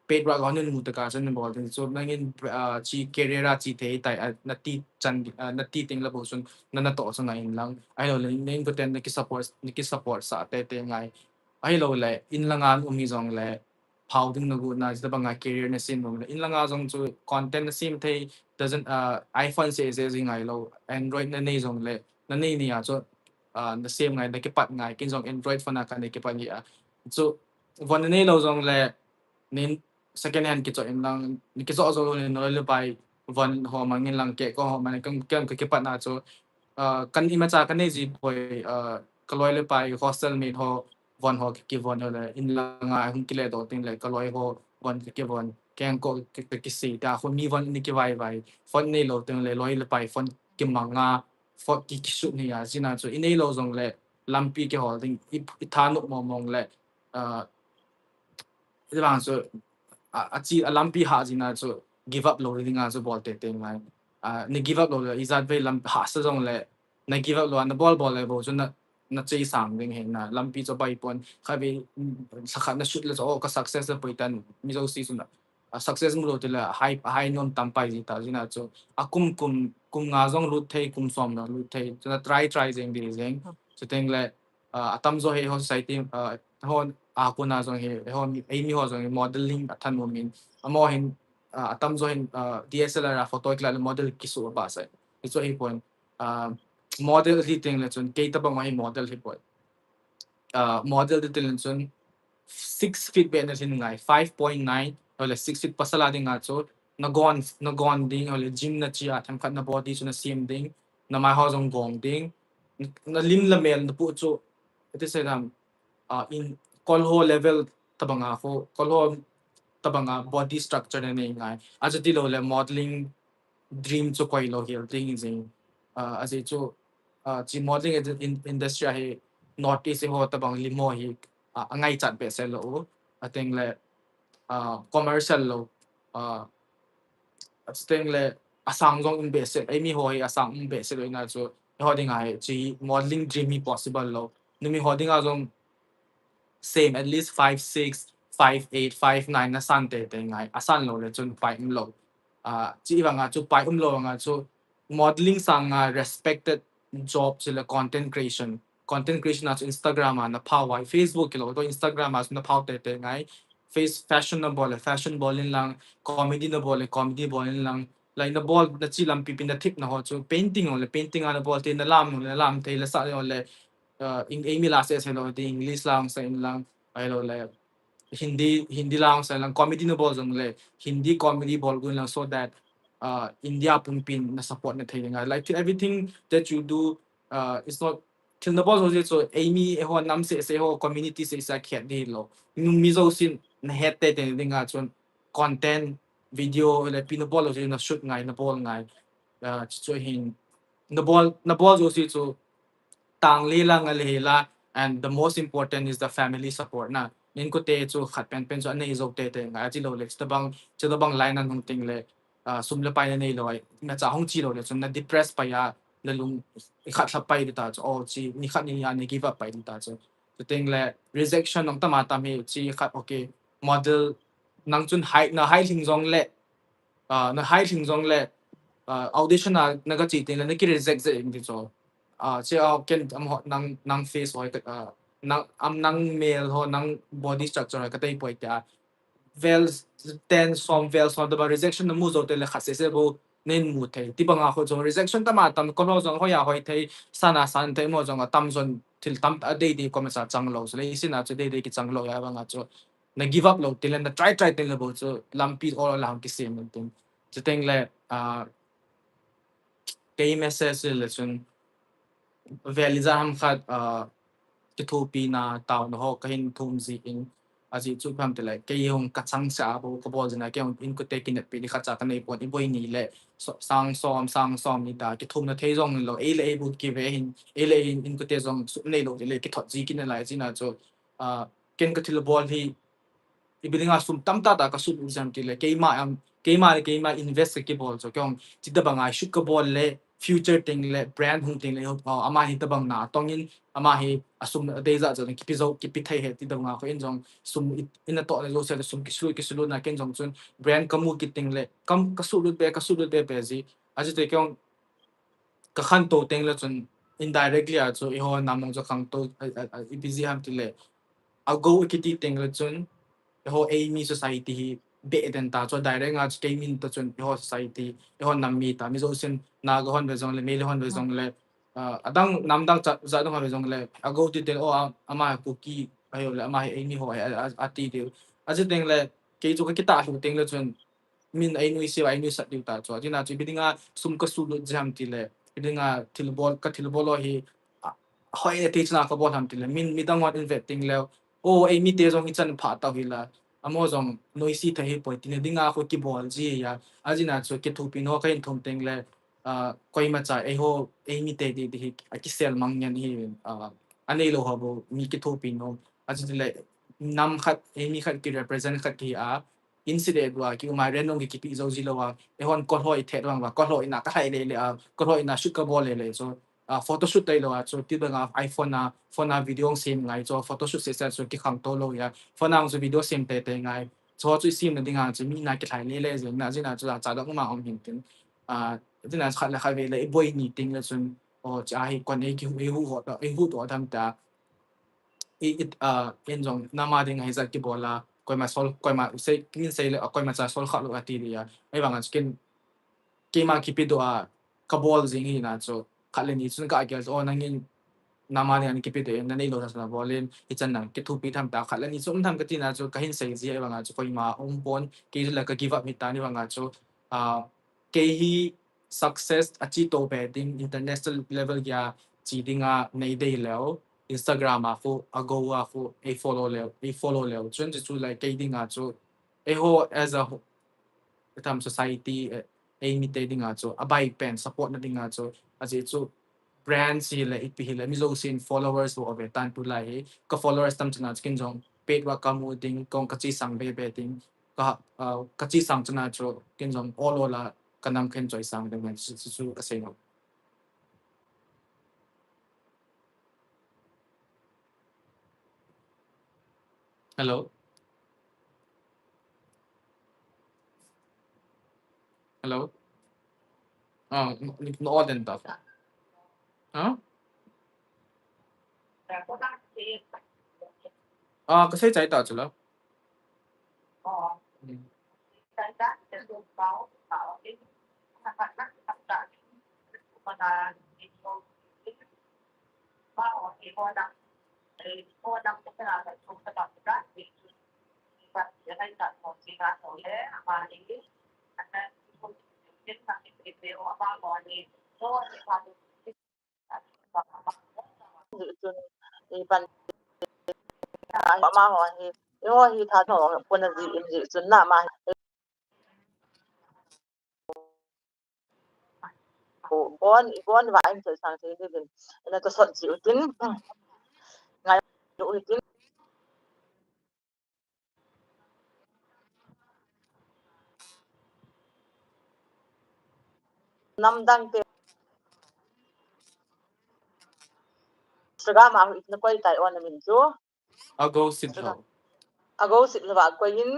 paid work ho nin mu taka chu na bol ding chu nangin, ah, chi career a chi thei tai, ah, na ti chan, ah, na ti ting la bou chun na na to chu ngai in lang. Ahilou le nen kuten na ki support, na ki support sa te te ngai. Ahilou le in langa um hi jong le phau ding na gu na, jita banga career na sem lou le. In langa jong chu content na sem thei, doesn't, uh, iPhone se se jing ngai lou, Android na nei jong le, na nei ni a chu, uh, na sem ngai, na kipat ngai, kin jong Android phone a ka nei kipat ni a. Chu von na nei lou jong le, nin second hand kicho in lang, ni kicho jong le, no le pai, von ho mang in lang ke ko ho mang, kan, kan ka kipat na chu, uh, kan imacha ka nei ji poi, uh, ka loi le pai, hostel mate ho, von ho ki, kivon le, in langa hung kile do ting le, ka loi ho von ki, kivon, keng ko ki, ki, kisi, ta khu mi von ni kivai vai, phone nei lou ting le, loi le pai phone kimanga, phone ki, kishoot ni a, jina chu, i nei lou jong le, lampi kihol ding, i, i thanop mong mong le, ah, i vang chu, a, a chi, a lampi ha jina chu, give up lou ding a chu bol te te ngai. Ah, ni give up lou le, i jat vei lam ha sa jong le, na give up lou, na bol bol le bou chu na, na chei sang ding he na, lampi chu bai pon, kha vei, mm, sa khat na shoot le chu, oh, ka success le poi tan, mi jouse chu na, a success mu lou te le, hai, hai nom tam pai ji ta, jina chu, a kum, kum, kum nga jong lut thei, kum som jong lut thei, chu na try, try jeng di jeng, chu teng le, ah, atam jo he ho society, ah, ho, a kona jong he, ho, ei mi ho jong he modeling a thanom in, amo hin, ah, atam jo hin, ah, D S L R a photo kila le model kisu ba sai. Hi chu hi pon, ah, model hi teng le chun kei tabang hi model hi poi. uh, model ti tilin chun six feet beh na lhin ngai, five point nine, ole six feet pasal a dinga chu, na gon, na gon ding, ole gym na chi a, themkhat na body chu na sem ding, na mai ho jong gong ding, na lim la mel na pu chu, ati se nam, uh, in kol ho level tabanga ho, kol ho tabanga body structure na nei ngai. Achu ti lo le modeling dream chu koi lo hel ding jing. Uh, aji chu, uh, chi modeling in-, industry a hi North East ho tabang lim ho hi, uh, angaichat behseh lo u. Ateng le, uh, commercial lo, uh, ateng le asang jong um behseh, eimi ho hi asang um behseh lo ina chu, eiho dinga hi, chi modeling dream hi possible lo. Numi ho dinga jong same, at least five six, five eight, five nine na san teitei ngai, asan lo le chun pai um lo. Uh, chi vanga chu pai um lo vanga chu modeling sanga respected job chu le content creation. Content creation a chu Instagram a na phao ai, Facebook kilo to Instagram a chu na phao teitei ngai. Face fashion na bol le fashion bol in lang, comedy na bol le comedy bol in lang. Like na bol na chi lampi pi na thip na ho chu painting ho le painting a na bol te na lam ho le na lam te le sa ho le, uh, in, eimi la se se lo te English lang sa in lang, ai lo le Hindi, Hindi lang sa lang, comedy na bol jong le Hindi comedy bol gun lang so that, uh, India pumpin na support na thei nga. Like everything that you do, uh, it's not thil na bol jong so eimi eiho nam se se ho community se se khet di lo. Numi jousen na het teitei dinga chun content video le pi na bol jong na shoot ngai na bol ngai. Uh, chu hin na bol, na bol jong si chu tang le la nga le la, and the most important is the family support na. Nin ko te chu khat pen pen chu anei jou teitei ngai chi lo le, chutabang, chutabang line a nung ting le, uh, sum le pai na nei lo ai, na cha hung chi lo le, chun na depress pai a, na lung i khat lha pai di ta chu, oh, chi, ni khat ni a ni give up pai di ta chu. Chuteng le, rejection nong tama tam hi, chi khat, okay, model, nang chun hai, na hai hling jong le, uh, na hai hling jong le, uh, audition a na ka chi ting le, na ki reject je ing di chu. Uh, chi a ken am ho, nang, nang face ho, uh, nang, am nang mel ho, nang body structure ho, ka tei poi tia. Vel ten som, vel som, taba rejection na mu jou te le khat se se bo nen mu thei. Ti banga ho jong rejection tama tam, ko lo jong ho ya hoi thei, sana san thei mo jong a tam jong thil tam ta dei dei ko ma sa chang lo. So le isin a chu dei dei ki chang lo ya banga chu. Na give up lo, ti le na try try ti le bo chu lampi ol ol a hung kisem tin. Chuteng le, uh, kei message le chun, vel ija ham khat, uh, kithopi na tao na ho ka hin thum ji in, aji chu pham te le, kei hung ka chang sa a bo ka bol jina, kei hung in ko te kinet pi di khat cha ka nei pon i boi ni le, so, sang som, sang som ni ta, kithum na thei jong lo, ei le ei bu ki ve hin, ei le ei in ko te jong su nei lo, le ki thot ji ki na lai jina chu, uh, ken ka thil bol hi, ipi dinga sum tam ta ta ka sut u jam ti le, keima am, keima le keima invest ka kibol chu, kei hung, chi da banga shoot ka bol le, future ting le, brand hung ting le, oh, ama hi tabang na tong in, ama hi a sum a dei ja chu kipi jo, kipi thei he ti da banga ko in jong, sum i, in a to le jo se sum ki sulu, ki sulu na ken jong chun, brand ka mu ki ting le, kam ka sulu be, ka sulu be be ji, aji te kei hung, ka khantou teng le chun indirectly a chu eiho nam mong chu khangtou, a, a, a, ipi ji ham ti le. A go kiti teng le chun eiho eimi society hi be den ta chu direct nga chu kei min ta chun eiho society, eiho nam mi ta mi jo sin na ga hon ve jong le, me le hon ve jong le, a, adang nam dang cha, ja dang hon ve jong le, a go ti teng o a, ama Kuki, ayo le, ama hi eimi ho, a, a, a ti ti. A ji teng le, kei chu ka kita hlu teng le chun, min ei nui siu, ei nui sat diu ta chu. Tina chu, ipi dinga sum ka sulut jam ti le, ipi dinga thil bol, ka thil bol lo hi, a, hoi le thei chuna ka bol ham ti le, min midang hon in vet ting le, o, ei mi te jong hi chan pha tau hi la, amo jong nui si thei hi poi ti le, dinga ko ki bol ji ya, a jina chu ki thupi no ka in thum ting le, a, koima cha, ei ho, ei mi te di, di hi, a ki sel mang ngen hi, a, a nei lo ha bo, mi ki thupi no, a ji le, nam khat, ei mi khat ki represent khat ki a, in si de dua, ki umai ren long ki kipi jo ji lo a, e hon ko hoi thet vang va, ko hoi na ka hai le le a, ko hoi na shoot ka bol le le, so, a, photo shoot tai lo a, so, ti bang a, iPhone a, phone a video sem ngai, so, photo shoot se se, so, ki khang to lo ya, phone a, so, video sem te te ngai, so, chu sim na ding a, so, mi na ki hai le le, je na, ji na, so, cha dong ma hong hin tin, a, ji na, khat le khat ve le, i boi ni ting le, so, o, cha hi, kon e ki hu, e hu ho, e hu to tham ta, i, i, a, ken jong, nama ding a hi jat ki bol a, koima sol, koima sei, min sei le, a, koima cha sol kha lo a ti dia. Ei vang a ken, keima kipi do a, ka bol jing hi na chu, khat le ni chun ka gel, o, nangin, nama ni an kipe te na nei lo sa na bolin, hichan nang kithupi tham ta khat le ni sum tham ka tina chu ka hin sei ji ai vanga chu koima um pon, kei chu la ka give up mi ta ni vanga chu, ah, kei hi success a chi to pe ding international level ya chi dinga nei dei leo, Instagram a khu, a go a khu, ei follow leo, ei follow leo. Chun chu chu lai kei dinga chu, ei ho as a whole, tham society, eh, ei mi te dinga chu, a bai pen support na dinga chu, a ji chu brand si le, ipi hi le, mi zo sin followers wo ave tan tu lai hi, ka followers tam chana chu kin jong, pet wa ka mu ding, kong ka chi sang be be ding, ka, ah, ka chi sang chana chu, kin jong all all a, ka nam khen choi sang ding, chu, chu, chu ka sei no. Hello? Hello? Ah, no, no, den ta. Huh? Ah, ka sei chai ta chu la. Hmm. Jih chun, i pan, ama ho hi, i ho hi tha tho, puna ji in jih chun na ma hi. Ko, bon, i bon va in choi sang thei ni din. Na to sot ji utin. Ngai u utin. Nam dang te. Instagram a hu itna koi tai on min chu. A go sit lo. A go sit lo va koi in.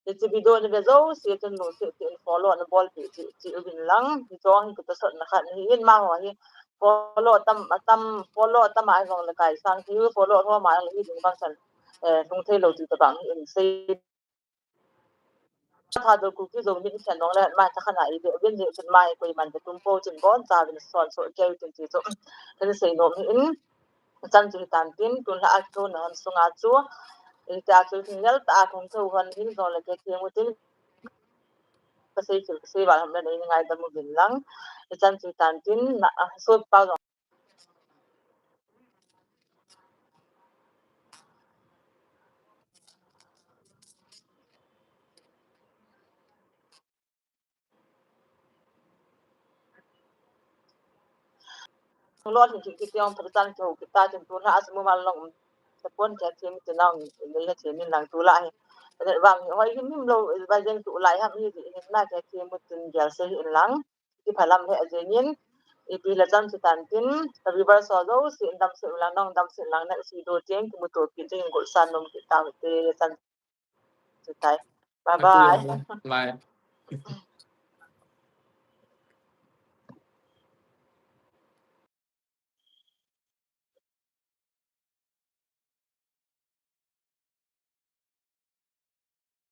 Iti video ni ve jo si tun nu si tin follow na bol pi ti ti u bin lang. Ni jong hi kuta sot na khat ni in ma ho hi. Follow tam, tam, follow tam ai jong le kai sang ti follow ho ma le hi ding bang san. Eh, lung thei lo ti ta bang in sei. Tha do ku ki do min sen dong le mai ta khana i de bin de chun mai koi man de tum po chun bon cha bin son so keu chun ti chu. Kan sei nom hi in. Chan chu tan tin tun la a chu na hon sunga chu. I ta chu tin lel ta a thong tho hon in dong le ke ti mu tin. Ka sei chu ka sei ba ham le nei ngai da mu bin lang. Chan chu tan tin na a so pa Lo hin ki ki tiang pa tan ko kita tin tu na as mu mal long. Tapon ke tin tin lang ni le tin lang tu la hi. Vang hoi hin nim lo ba jeng tu lai ham hi hin na ke tin mu tin gel se hin lang. Ki phalam he ajengin, ipi la chan chu tan tin, ka viewers ho jouse in dam sel lang, nong dam sel lang, na si do tiang kimuto pi ding gol san nom kit tau te chan chu tai. Bye bye. Bye.